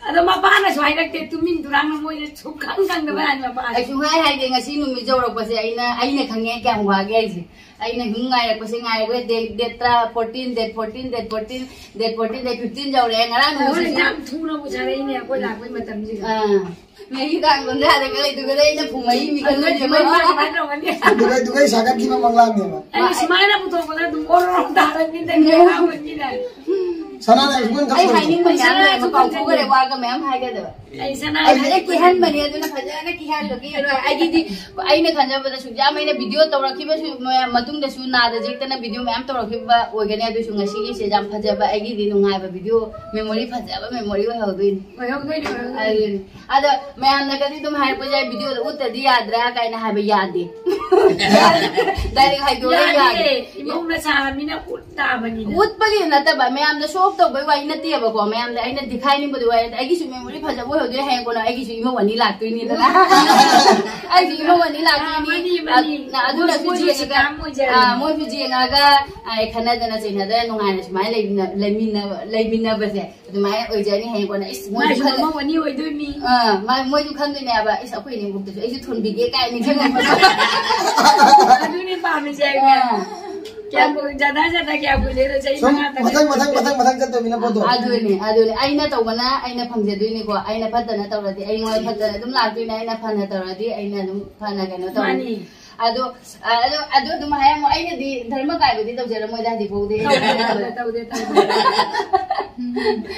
ꯑꯗꯣ ꯃꯄꯥꯅꯁꯨ ꯍꯥꯏꯔꯛꯇꯦ, ꯇꯨꯃꯤꯟ ꯇꯨꯔꯥꯡꯅ ꯃꯣꯏꯁꯦ ꯁꯨꯛꯈꯪ ꯈꯪꯗꯕ ꯍꯥꯏꯅ ꯃꯄꯥꯁꯦ꯫ ꯑꯩ ꯁꯨꯡꯍꯥꯏ ꯍꯥꯏꯗꯦ, ꯉꯁꯤ ꯅꯨꯃꯤꯠ ꯌꯧꯔꯛꯄꯁꯦ ꯑꯩꯅ, ꯑꯩꯅ ꯈꯪꯉꯦ ꯀꯌꯥꯝ ꯋꯥꯒꯦ ꯍꯥꯏꯁꯦ꯫ ꯑꯩꯅ ꯁꯨꯝ ꯉꯥꯏꯔꯛꯄꯁꯦ, ꯉꯥꯏꯔꯛꯄꯁꯦ, date, date ꯇꯔꯥ, fourteen, date fourteen, date fourteen, date fourteen, date fifteen ꯌꯧꯔꯛꯑꯦ꯫ ꯉꯔꯥꯡ ꯅꯨꯃꯤꯠꯁꯦ ꯍꯣꯔꯦꯟ ꯌꯥꯝ ꯊꯨꯅꯕꯨ ꯁꯥꯔꯛꯏꯅꯦ ꯑꯩꯈꯣꯏ ꯂꯥꯛꯄꯩ ꯃꯇꯝꯁꯤꯗ꯫ ꯑꯥ꯫ ꯃꯦꯒꯤ ꯇꯥꯡ ꯀꯨꯟꯊ꯭ꯔꯥꯗ ꯂꯩꯗꯨꯒꯗ ꯑꯩꯅ ꯄꯨꯡ ꯃꯔꯤ ꯃꯤ ꯑꯗꯨꯒ ꯈꯪꯅꯗꯦ꯫ ꯁꯨꯃꯥꯏꯅ ꯁꯨꯃꯥꯏꯅ ꯇꯧꯒꯅꯤ꯫ ꯑꯗꯨꯒ ꯑꯗꯨꯒ ꯁꯥꯒꯠꯈꯤꯕ ꯃꯪꯂꯥꯟꯅꯦꯕ꯫ ꯑꯩ ꯁꯨꯃꯥꯏꯅ ꯄꯨꯊꯣꯛꯄꯗ ꯑꯗꯨꯝ ꯑꯣꯔꯣ ꯑꯣꯔꯣ ꯇꯥꯔꯅꯤꯗꯅꯦ ꯑꯉꯥꯡꯈꯩꯁꯤꯅ꯫ ꯁꯅꯥꯅ ꯑꯩꯉꯣꯟꯗ ꯑꯩ ꯍꯥꯏꯅꯤꯡꯕ ꯃꯌꯥꯝ ꯂꯩ, ꯁꯅꯥꯁꯨ ꯀꯥꯎꯊꯣꯛꯈ꯭ꯔꯦ, ꯋꯥꯒ ꯃꯌꯥꯝ ꯍꯥꯏꯒꯗꯕ꯫ ꯑꯩ ꯁꯅꯥ ꯑꯩ ꯐꯖꯅ ꯀꯤꯍꯟꯕꯅꯦ, ꯑꯗꯨꯅ ꯐꯖꯅ ꯀꯤꯍꯜꯂꯒꯦ꯫ ꯑꯩꯅ ꯈꯟꯖꯕꯗ ꯁꯨꯛꯌꯥꯝ ꯑꯩꯅ video ꯇꯧꯔꯛꯈꯤꯕꯁꯨ ꯃꯌꯥꯝ ꯃꯇꯨꯡꯗꯁꯨ ꯅꯥꯗ ꯌꯦꯛꯇꯅ video ꯃꯌꯥꯝ ꯇꯧꯔꯛꯈꯤꯕ ꯑꯣꯏꯒꯅꯤ꯫ ꯑꯗꯨꯁꯨ ꯉꯁꯤꯒꯤꯁꯦ ꯌꯥꯝ ꯐꯖꯕ, ꯑꯩꯒꯤꯗꯤ ꯅꯨꯡꯉꯥꯏꯕ video, memory, ꯐꯖꯕ memory ꯑꯣꯏꯍꯧꯗꯣꯏꯅꯤ꯫ ꯑꯣꯏꯍꯧꯗꯣꯏꯅꯤ, ꯑꯣꯏꯍꯧꯗꯣꯏꯅꯤ꯫ ꯑꯗꯨꯅꯤ꯫ ꯑꯗ ꯃꯌꯥꯝꯅꯒꯗꯤ ꯑꯗꯨꯝ ꯍꯥꯏꯔꯛꯄꯁꯦ, "Video ꯗ ꯎꯠꯇꯗꯤ ꯌꯥꯗ꯭ꯔꯥ?" ꯀꯥꯏꯅ ꯍꯥꯏꯕ ꯌꯥꯗꯦ꯫ Direct ꯍꯥꯏꯗꯣꯛꯑ ꯌꯥꯗꯦ꯫ ꯌꯥꯗꯦ꯫ ꯏꯃꯧꯅ ꯁꯥꯔꯃꯤꯅ ꯎꯠ ꯇꯥꯕꯅꯤꯅ꯫ ꯎꯠꯄꯒꯤ ꯅꯠꯇꯕ, ꯃꯌꯥꯝꯗ show off ꯇꯧꯕꯩ ꯋꯥꯔꯤ ꯅꯠꯇꯦꯕꯀꯣ, ꯃꯌꯥꯝꯗ ꯑꯩꯅ ꯗꯤꯈꯥꯏꯅꯤꯡꯕꯗꯤ ꯋꯥꯔꯤ ꯅꯠꯇꯦ꯫ ꯑꯩꯒꯤꯁꯨ memory ꯐꯖꯕ ꯑꯣꯏꯍꯧꯗꯣꯏ, ꯍꯌꯦꯡ ꯀꯣꯟꯅ ꯑꯩꯒꯤꯁꯨ ꯏꯃꯧ ꯑꯅꯤ ꯂꯥꯛꯇꯣꯏꯅꯤꯗꯅ꯫ ꯑꯩꯁꯨ ꯏꯃꯧ ꯑꯅꯤ ꯂꯥꯛꯇꯣꯏꯅꯤ꯫ ꯑꯥ, ꯃꯥꯅꯤ, ꯃꯥꯅꯤ꯫ ꯑꯗ-, ꯑꯗꯨꯅꯁꯨ ꯃꯣꯏꯁꯨ ꯌꯦꯡꯉꯒ, ꯁꯤꯀꯥꯝ ꯑꯣꯏꯖꯔꯅꯤ꯫ ꯑꯥ, ꯃꯣꯏꯁꯨ ꯌꯦꯡꯉꯒ, ꯑꯥ, ꯈꯠꯅꯗꯅ ꯆꯩꯅꯗꯅ ꯅꯨꯡꯉꯥꯏꯅ ꯁꯨꯃꯥꯏꯅ ꯂꯩꯃꯤꯟꯅ-, ꯂꯩꯃꯤꯟꯅꯕꯁꯦ ꯑꯗꯨꯃꯥꯏꯅ ꯑꯣꯏꯖꯅꯤ꯫ ꯍꯌꯦꯡ ꯀꯣꯟꯅ, "ꯏꯁ, ꯃꯣꯏꯁꯨ ꯃꯥꯏꯁꯨ ꯈꯜꯂ-, ꯃꯃꯧ ꯑꯅꯤ ꯑꯣꯏꯗꯣꯏꯅꯤ꯫ ꯑꯥ, ꯃꯥ-, ꯃꯣꯏꯁꯨ ꯈꯟꯗꯣꯏꯅꯦꯕ, 'ꯏꯁ, ꯑꯩꯈꯣꯏ ꯏꯅꯦꯝꯕꯣꯛꯇꯁꯨ ꯑꯩꯁꯨ ꯊꯣꯟꯕꯤꯒꯦ' ꯀꯥꯏꯅ ꯅꯤꯡꯁꯤꯡꯉꯛꯄꯗꯣ꯫ ꯑꯗꯨꯅꯤ ꯄꯥꯝꯃꯤꯁꯦ ꯑꯩꯅ꯫ ꯑꯥ꯫ ꯀꯌꯥꯝ ꯀꯨꯏ-, ꯖꯥꯗꯥ ꯖꯥꯗꯥ ꯀꯌꯥꯝ ꯀꯨꯏ ꯂꯩꯔ ꯆꯍꯤ ꯁꯨꯝ ꯃꯉꯥ ꯇꯔꯨꯛ ꯃꯊꯪ ꯃꯊꯪ ꯃꯊꯪ ꯃꯊꯪ ꯆꯠꯇꯣꯏꯃꯤꯅ ꯄꯣꯠꯇꯣ꯫ ꯑꯗꯨꯅꯦ, ꯑꯗꯨꯅꯦ꯫ ꯑꯩꯅ ꯇꯧꯕꯅ ꯑꯩꯅ ꯐꯪꯖꯗꯣꯏꯅꯤꯀꯣ꯫ ꯑꯩꯅ ꯐꯠꯇꯅ ꯇꯧꯔꯗꯤ ꯑꯩꯉꯣꯟꯗ ꯐꯠꯇꯅ ꯑꯗꯨꯝ ꯂꯥꯛꯇꯣꯏꯅꯦ꯫ ꯑꯩꯅ ꯐꯅ ꯇꯧꯔꯗꯤ ꯑꯩꯅ ꯑꯗꯨꯝ ꯐꯅ ꯀꯩꯅꯣ ꯇꯧꯔꯅꯤ꯫ ꯃꯥꯅꯤ꯫ ꯑꯗꯣ, ꯑ, ꯑꯗꯣ, ꯑꯗꯨ ꯑꯗꯨꯝ ꯍꯥꯏꯔꯝꯃꯣ꯫ ꯑꯩꯅꯗꯤ ꯙꯔꯃ ꯀꯥꯏꯕꯗꯤ ꯇꯧꯖꯔꯝꯃꯣꯏꯗ ꯍꯧꯖꯤꯛ ꯐꯥꯎꯗꯤ꯫ ꯇꯧꯗꯦ, ꯇꯧꯗꯦ, ꯇꯧꯗꯦ, ꯇꯧꯗꯦ꯫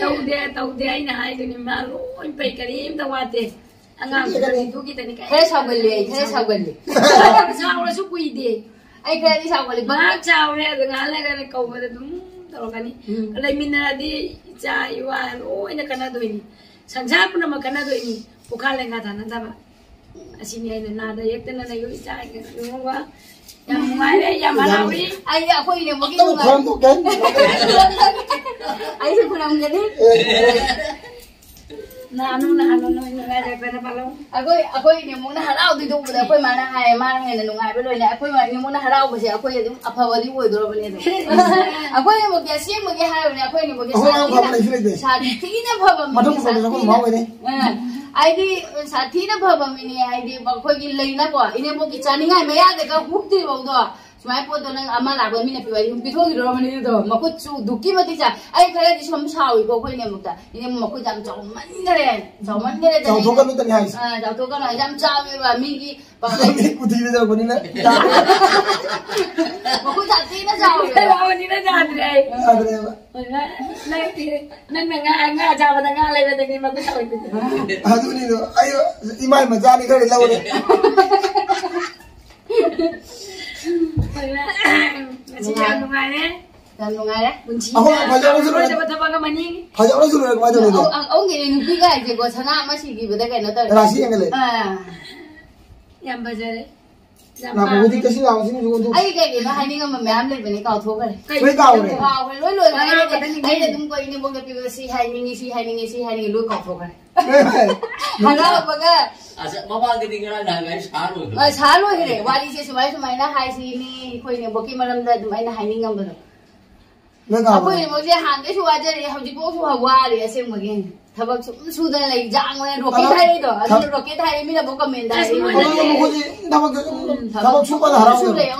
ꯇꯧꯗꯦ, ꯇꯧꯗꯦ꯫ ꯑꯩꯅ ꯍꯥꯏꯗꯨꯅꯤ, ꯃꯥ ꯂꯣꯏ ꯐꯩ, ꯀꯔꯤꯝꯇ ꯋꯥꯠꯇꯦ꯫ ꯑꯉꯥꯡꯗꯨꯗꯤ ꯑꯗꯨꯒꯤꯗꯅꯤ ꯀꯩ-, ꯈꯔ ꯁꯥꯎꯒꯜꯂꯦ ꯑꯩ, ꯈꯔ ꯁꯥꯎꯒꯜꯂꯦ꯫ ꯆꯥꯎꯔꯁꯨ ꯀꯨꯏꯗꯦ꯫ ꯑꯩ ꯈꯔꯗꯤ ꯁꯥꯎꯒꯜꯂꯦ꯫ ꯃꯍꯥꯛ ꯆꯥꯎꯔꯦ, ꯑꯗꯨ ꯉꯥꯏꯍꯥꯛ ꯂꯩꯔꯒ ꯀꯧꯕꯗ ꯑꯗꯨꯝ ꯇꯧꯔꯛꯀꯅꯤ꯫ ꯎꯝ꯫ ꯂꯩꯃꯤꯟꯅꯔꯗꯤ ꯏꯆꯥ ꯏꯋꯥ ꯂꯣꯏꯅ ꯀꯥꯟꯅꯗꯣꯏꯅꯤ꯫ ꯁꯪꯁꯥꯔ ꯄꯨꯝꯅꯃꯛ ꯀꯥꯟꯅꯗꯣꯏꯅꯤ꯫ ꯄꯨꯈꯥ ꯂꯦꯡꯒꯥ ꯊꯥꯅꯗꯕ꯫ ꯑꯁꯤꯅꯤ ꯑꯩꯅ ꯅꯥꯗ ꯌꯦꯛꯇꯅ ꯂꯩꯌꯨ ꯏꯆꯥ ꯏꯉꯧꯕ꯫ ꯌꯥꯝ ꯅꯨꯡꯉꯥꯏꯔꯦ, ꯌꯥꯝ ꯍꯔꯥꯎꯏ꯫ ꯑꯩ ꯑꯩꯈꯣꯏ ꯏꯅꯦꯝꯕꯣꯛꯀꯤ ꯑꯃꯨꯛ ꯅꯨꯡꯉꯥꯏ-, ꯈꯨꯔꯨꯝꯊꯣꯛꯀꯦ꯫ ꯑꯩꯁꯨ ꯈꯨꯔꯨꯝꯒꯅꯤ꯫ ꯅꯍꯥꯟ ꯅꯣꯡ ꯅꯍꯥꯟ ꯅꯣꯡ ꯅꯣꯏ ꯅꯨꯡꯉꯥꯏꯔꯦ, ꯐꯖꯅ ꯄꯥꯜꯂꯣ꯫ ꯑꯩꯈꯣꯏ, ꯑꯩꯈꯣꯏ ꯏꯅꯦꯝꯕꯣꯛꯅ ꯍꯔꯥꯎꯗꯣꯏꯗꯣ ꯎꯕꯗ ꯑꯩꯈꯣꯏ ꯃꯥꯅ ꯍꯥꯏꯌꯦ, ꯃꯥꯅ ꯍꯦꯟꯅ ꯅꯨꯡꯉꯥꯏꯕ ꯂꯣꯏꯅ꯫ ꯑꯩꯈꯣꯏ ꯃꯥ-, ꯏꯅꯦꯝꯕꯣꯛꯅ ꯍꯔꯥꯎꯕꯁꯦ ꯑꯩꯈꯣꯏ ꯑꯗꯨꯝ ꯑꯐꯕꯗꯤ ꯑꯣꯏꯗꯣꯔꯕꯅꯦ ꯑꯗꯨꯝ꯫ ꯑꯩꯈꯣꯏ ꯏꯅꯦꯝꯕꯣꯛꯇꯤ ꯑꯁꯦꯡꯕꯒꯤ ꯍꯥꯏꯔꯕꯅꯦ, ꯑꯩꯈꯣꯏ ꯏꯅꯦꯝꯕꯣꯛꯁꯦ ꯑꯩꯈꯣꯏ ꯃꯥ ꯁꯥꯊꯤꯅ, ꯐꯕ ꯂꯩꯁꯨ ꯂꯩꯇꯦ꯫ ꯁꯥꯊꯤꯅ ꯐꯕ ꯃꯤꯅꯦ, ꯃꯊꯪ ꯃꯊꯪꯗꯁꯨ ꯑꯩꯈꯣꯏ ꯁꯥꯊꯤꯅ꯫ ꯃꯥ ꯑꯣꯏꯔꯦ꯫ ꯑ, ꯍꯥꯏꯗꯤ ꯁꯥꯊꯤꯅ ꯐꯕ ꯃꯤꯅꯦ, ꯍꯥꯏꯗꯤ ꯑꯩꯈꯣꯏꯒꯤ ꯂꯩꯅꯀꯣ, ꯏꯅꯦꯝꯕꯣꯛꯀꯤ ꯆꯥꯅꯤꯡꯉꯥꯏ ꯃꯌꯥꯗꯒ ꯍꯨꯛꯇ꯭ꯔꯤꯐꯥꯎꯗꯣ꯫ ꯁꯨꯃꯥꯏꯅ ꯄꯣꯠꯇꯣ ꯅꯪ ꯑꯃ ꯂꯥꯛꯄ ꯃꯤꯅ ꯄꯤꯕ ꯑꯗꯨꯝ ꯄꯤꯊꯣꯛꯈꯤꯗ꯭ꯔꯣ ꯃꯅꯤꯗꯣ? ꯃꯈꯨꯠꯁꯨ ꯑꯗꯨꯛꯀꯤ ꯃꯇꯤꯛ ꯆꯥ-, ꯑꯩ ꯈꯔꯗꯤ ꯁꯨꯝ ꯁꯥꯎꯏꯀꯣ ꯑꯩꯈꯣꯏ ꯏꯅꯦꯝꯕꯣꯛꯇ꯫ ꯏꯅꯦꯝꯕꯣꯛ ꯃꯈꯨꯠ ꯌꯥꯝ ꯆꯥꯎꯃꯟꯈꯔꯦ, ꯆꯥꯎꯃꯟꯈꯔꯦ꯫ ꯆꯥꯎꯊꯣꯛꯀꯅꯨꯇꯅꯤ ꯍꯥꯏꯁꯦ꯫ ꯑꯥ, ꯆꯥꯎꯊꯣꯛꯀꯅꯨ ꯍꯥꯏꯁꯦ꯫ ꯌꯥꯝ ꯆꯥꯎꯋꯦꯕ ꯃꯤꯒꯤ ꯄꯥꯡꯒꯜ꯫ ꯃꯤ ꯄꯨꯊꯤꯕꯤꯗ ꯂꯥꯛꯄꯅꯤꯅ꯫ ꯃꯈꯨꯠ ꯌꯥꯝ ꯊꯤꯅ ꯆꯥꯎꯋꯦꯕ꯫ ꯂꯥꯎꯕꯅꯤꯅ ꯌꯥꯗ꯭ꯔꯦ ꯑꯩ꯫ ꯌꯥꯗ꯭ꯔꯦꯕ꯫ ꯅꯪ, ꯅꯪꯅ ꯉꯥ, ꯉꯥ ꯆꯥꯕꯗ ꯉꯥ ꯂꯩꯕꯗꯒꯤ ꯃꯈꯨꯠ ꯆꯥꯎꯔꯤꯗꯨꯗꯤ꯫ ꯑꯗꯨꯅꯤꯗꯣ ꯑꯩ ꯏꯃꯥꯏ ꯃꯆꯥꯅꯤ ꯈꯔ ꯂꯧꯔꯦ꯫ ꯉꯁꯤ ꯌꯥꯝ ꯅꯨꯡꯉꯥꯏꯔꯦ꯫ ꯌꯥꯝ ꯅꯨꯡꯉꯥꯏꯔꯦ꯫ ꯄꯨꯟꯁꯤꯗ ꯑꯩꯈꯣꯏ ꯐꯖꯕꯁꯨ ꯂꯣꯏꯔꯦ꯫ ꯇꯧꯔꯔꯣꯏꯗꯕ ꯊꯕꯛ ꯑꯃꯅꯤ꯫ ꯐꯖꯕꯁꯨ ꯂꯣꯏꯔꯦ, ꯀꯃꯥꯏꯅ ꯇꯧꯅꯤ ꯑꯗꯣ? ꯑꯧ-, ꯑꯧ-, ꯑꯧꯒꯤꯅꯦ, ꯅꯨꯄꯤꯒ ꯍꯥꯏꯁꯦꯀꯣ, ꯁꯅꯥ ꯑꯃ ꯁꯤꯈꯤꯕꯗ ꯀꯩꯅꯣ ꯇꯧꯔꯦ꯫ ꯔꯥꯁꯤ ꯌꯦꯡꯒꯠꯂꯦ꯫ ꯑꯥ꯫ ꯌꯥꯝ ꯐꯖꯔꯦ꯫ ꯌꯥꯝ ꯂꯥꯛꯄꯕꯨꯗꯤ ꯄꯥꯝꯃꯦ꯫ ꯀꯩꯁꯨ ꯂꯥꯛꯑꯣ, ꯁꯤ ꯃꯤꯁꯨ ꯑꯣꯟꯊꯣꯛ-꯫ ꯑꯩ ꯀꯩ ꯀꯩꯅꯣ ꯍꯥꯏꯅꯤꯡꯉꯝꯕ ꯃꯌꯥꯝ ꯂꯩꯕꯅꯦ, ꯀꯥꯎꯊꯣꯛꯈ꯭ꯔꯦ꯫ ꯀꯩ ꯂꯣꯏ ꯀꯥꯎꯈ꯭ꯔꯦ꯫ ꯀꯥꯎꯈ꯭ꯔꯦ, ꯂꯣꯏ ꯂꯣꯏꯈ꯭ꯔꯦ꯫ ꯑꯉꯥꯡ ꯑꯩꯅ ꯑꯗꯨꯝ, ꯈꯛꯇꯅꯤ꯫ ꯑꯩꯅ ꯑꯗꯨꯝ ꯀꯣ ꯏꯅꯦꯝꯕꯣꯛꯇ ꯄꯤꯕ ꯁꯤ ꯍꯥꯏꯅꯤꯡꯉꯤ, ꯁꯤ ꯍꯥꯏꯅꯤꯡꯉꯤ, ꯁꯤ ꯍꯥꯏꯅꯤꯡꯉꯤ, ꯂꯣꯏ ꯀꯥꯎꯊꯣꯛꯈ꯭ꯔꯦ꯫ ꯍꯔꯥꯎꯕꯒ꯫ ꯑꯁ, ꯃꯃꯥꯡꯗꯗꯤ ꯉꯔꯥꯡ ꯅꯍꯥꯟꯒ ꯑꯩ ꯁꯥ ꯂꯣꯏꯈ꯭ꯔꯦ꯫ ꯑ, ꯁꯥ ꯂꯣꯏꯈ꯭ꯔꯦ꯫ ꯋꯥꯔꯤꯁꯦ ꯁꯨꯃꯥꯏ ꯁꯨꯃꯥꯏꯅ ꯍꯥꯏꯁꯤꯅꯤ, ꯑꯩꯈꯣꯏ ꯏꯅꯦꯝꯕꯣꯛꯀꯤ ꯃꯔꯝꯗ ꯑꯗꯨꯝ ꯑꯩꯅ ꯍꯥꯏꯅꯤꯡꯉꯝꯕꯗꯣ꯫ ꯅꯣꯏ ꯀꯥꯎꯈ꯭ꯔꯦ꯫ ꯑꯩꯈꯣꯏ ꯏꯅꯦꯝꯕꯣꯛꯁꯦ ꯍꯥꯟꯅꯗꯩꯁꯨ ꯋꯥꯖꯔꯦ, ꯍꯧꯖꯤꯛꯐꯥꯎꯁꯨ ꯋꯥꯔꯤ ꯑꯁꯦꯡꯕꯒꯤ꯫ ꯊꯕꯛ ꯁꯨꯝ ꯁꯨꯗꯅ ꯂꯩ, ꯖꯥꯡ ꯑꯣꯏꯅ ꯔꯣꯀꯦꯠ ꯀꯅꯥ? ꯍꯥꯏꯔꯛꯏꯗꯣ, ꯑꯗꯨꯅ ꯊ-, ꯔꯣꯀꯦꯠ ꯍꯥꯏꯔꯛꯏ, ꯃꯤꯅꯐꯥꯎ ꯀꯃꯦꯟꯗ ꯑꯁ, ꯍꯥꯏꯔꯛꯏ꯫ ꯃꯣꯏꯅ ꯑꯗꯨꯒ ꯃꯈꯣꯏꯁꯦ ꯊꯕꯛ ꯁꯨꯕꯗ ꯍꯔꯥꯎ ꯂꯩ꯫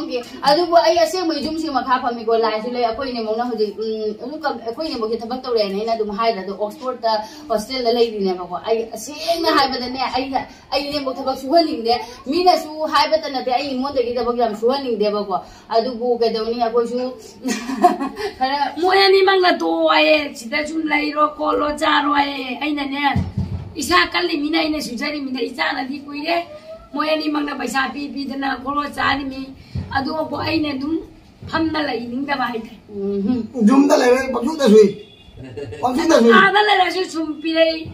ꯑꯗꯨꯕꯨ ꯑꯩ ꯑꯁꯦꯡꯕ ꯌꯨꯝꯁꯤ ꯃꯈꯥ ꯐꯝꯃꯤꯀꯣ, ꯂꯥꯏꯁꯨ ꯂꯩ꯫ ꯑꯩꯈꯣꯏ ꯏꯅꯦꯃꯧꯅ ꯍꯧꯖꯤꯛ, ꯎꯝ, ꯑꯗꯨꯝ ꯀꯝ-, ꯑꯩꯈꯣꯏ ꯏꯅꯦꯃꯧꯁꯦ ꯊꯕꯛ ꯇꯧꯔꯦꯅ ꯑꯩꯅ ꯑꯗꯨꯝ ꯍꯥꯏꯗ꯭ꯔꯥ, ꯑꯗꯣ ꯑꯣꯛꯁꯐꯣꯔꯗꯇ ꯍꯣꯁꯇꯦꯜꯗ ꯂꯩꯔꯤꯅꯦꯕꯀꯣ꯫ ꯑꯩ ꯑꯁꯦꯡꯅ ꯍꯥꯏꯕꯗꯅꯦ, ꯑꯩꯅ, ꯑꯩ ꯏꯅꯦꯃꯧ ꯊꯕꯛ ꯁꯨꯍꯟꯅꯤꯡꯗꯦ꯫ ꯃꯤꯅꯁꯨ ꯍꯥꯏꯕꯇ ꯅꯠꯇꯦ, ꯑꯩ ꯑꯩꯉꯣꯟꯗꯒꯤ ꯊꯕꯛ ꯌꯥꯝ ꯁꯨꯍꯟꯅꯤꯡꯗꯦꯕꯀꯣ꯫ ꯑꯗꯨꯕꯨ ꯀꯩꯗꯧꯅꯤ, ꯑꯩꯈꯣꯏꯁꯨ ꯈꯔ ꯃꯣꯏ ꯑꯅꯤꯃꯛꯅ ꯇꯣꯛꯑꯣ ꯍꯥꯏꯌꯦ, ꯁꯤꯗ ꯁꯨꯝ ꯂꯩꯔꯣ ꯈꯣꯠꯂꯣ ꯆꯥꯔꯣ ꯍꯥꯏꯌꯦ꯫ ꯑꯩꯅꯅꯦ, ꯏꯁꯥ ꯀꯜꯂꯤꯃꯤꯅ ꯑꯩꯅ ꯁꯨꯖꯔꯤꯃꯤꯅ ꯏꯆꯥꯅꯗꯤ ꯀꯨꯏꯔꯦ꯫ ꯃꯣꯏ ꯑꯅꯤꯃꯛꯅ ꯄꯩꯁꯥ ꯄꯤ ꯄꯤꯗꯅ ꯈꯣꯠꯂꯣ ꯆꯥꯔꯤꯃꯤ꯫ ꯑꯗꯨꯕꯨ ꯑꯩꯅ ꯑꯗꯨꯝ ꯐꯝꯅ ꯂꯩꯅꯤꯡꯗꯕ ꯍꯥꯏꯇꯥꯔꯦ꯫ ꯎꯝ꯫ ꯌꯨꯝꯗ ꯂꯩꯔꯦ ꯄꯪꯁꯨꯗ ꯁꯨꯏ꯫ ꯄꯪꯁꯨꯗ ꯁꯨꯏ꯫ ꯑꯥꯗ ꯂꯩꯔꯁꯨ ꯁꯨꯝ ꯄꯤꯔꯛꯏ꯫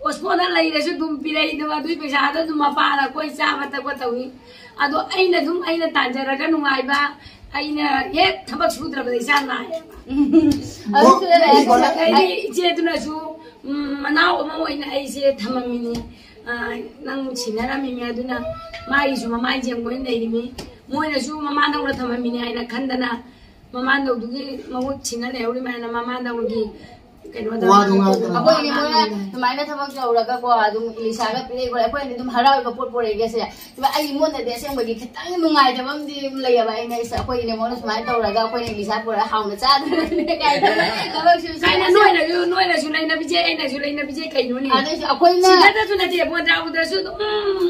ꯑꯣꯁꯄꯣꯟꯗ ꯂꯩꯔꯁꯨ ꯑꯗꯨꯝ ꯄꯤꯔꯛꯏ, ꯑꯗꯨꯒ ꯑꯗꯨꯒꯤ ꯄꯩꯁꯥꯗꯣ ꯑꯗꯨꯝ ꯃꯄꯥꯅ ꯑꯩꯈꯣꯏ ꯆꯥꯕ ꯊꯛꯄ ꯇꯧꯏ꯫ ꯑꯗꯣ ꯑꯩꯅ ꯑꯗꯨꯝ ꯑꯩꯅ ꯇꯥꯟꯖꯔꯒ ꯅꯨꯡꯉꯥꯏꯕ, ꯑꯩꯅ ꯍꯦꯛ ꯊꯕꯛ ꯁꯨꯗ꯭ꯔꯕꯗ ꯏꯆꯥ ꯅꯥꯏꯌꯦꯕ꯫ ꯑꯗꯨꯁꯨ ꯂꯩ꯫ ꯑꯩ ꯀꯣꯟꯅ ꯑꯩꯒꯤ ꯏꯆꯦꯗꯨꯅꯁꯨ, ꯎꯝ, ꯃꯅꯥꯎ ꯑꯃ ꯑꯣꯏꯅ ꯑꯩꯁꯦ ꯊꯝꯃꯝꯃꯤꯅꯤ꯫ ꯑ, ꯅꯪ ꯁꯤꯟꯅꯔꯝꯃꯤꯅꯤ, ꯑꯗꯨꯅ ꯃꯥꯒꯤꯁꯨ ꯃꯃꯥꯏ ꯌꯦꯡꯕ ꯑꯣꯏꯅ ꯂꯩꯔꯤꯃꯤ꯫ ꯃꯣꯏꯅꯁꯨ ꯃꯃꯥꯗꯧꯅ ꯊꯝꯃꯝꯃꯤꯅꯤ ꯍꯥꯏꯅ ꯈꯟꯗꯅ ꯃꯃꯥꯗꯧꯗꯨꯒꯤ ꯃꯍꯨꯠ ꯁꯤꯟꯅ ꯂꯩꯍꯧꯔꯤꯃꯥꯏꯅ ꯃꯃꯥꯗꯧꯒꯤ ꯀꯩꯅꯣꯗ ꯋꯥꯗꯣ ꯉꯥꯡꯗꯅ꯫ ꯑꯩꯈꯣꯏ ꯏꯅꯦ ꯃꯣꯏꯅ ꯁꯨꯃꯥꯏꯅ ꯊꯕꯛ ꯇꯧꯔꯒꯀꯣ, ꯑꯗꯨꯝ ꯏꯂꯤꯁꯥꯒ ꯄꯤꯔꯛꯏ ꯈꯣꯠꯂꯦ, ꯑꯩꯈꯣꯏꯅꯗꯤ ꯑꯗꯨꯝ ꯍꯔꯥꯎꯔꯒ ꯄꯣꯠ ꯄꯨꯔꯛꯏꯒꯦꯁꯦ꯫ ꯑꯗꯨꯒ ꯑꯩ ꯑꯩꯉꯣꯟꯗꯗꯤ ꯑꯁꯦꯡꯕꯒꯤ ꯈꯤꯇꯪ ꯅꯨꯡꯉꯥꯏꯇꯕ ꯑꯃꯗꯤ ꯂꯩꯌꯦꯕ꯫ ꯑꯩꯅ ꯏꯁ-, ꯑꯩꯈꯣꯏ ꯏꯅꯦ ꯃꯣꯏꯅ ꯁꯨꯃꯥꯏꯅ ꯇꯧꯔꯒ ꯑꯩꯈꯣꯏꯅ ꯏꯂꯤꯁꯥ ꯄꯨꯔꯛꯑ ꯍꯥꯎꯅ ꯆꯥꯗꯣꯏꯅꯦ ꯀꯥꯏꯅ ꯊꯕꯛꯁꯨ ꯀꯥꯏꯅ ꯁꯨꯅ ꯅꯣꯏꯅꯁꯨ, ꯅꯣꯏꯅꯁꯨ ꯂꯩꯅꯕꯤꯁꯦ, ꯑꯩꯅꯁꯨ ꯂꯩꯅꯕꯤꯁꯦ ꯀꯩꯅꯣꯅꯦ? ꯑꯗꯩꯁꯨ ꯑꯩꯈꯣꯏꯅ ꯁꯤꯗꯇꯁꯨ ꯅꯠꯇꯦ, ꯃꯣꯟꯗ꯭ꯔꯥꯕꯨꯗꯁꯨ ꯑꯗꯨꯝ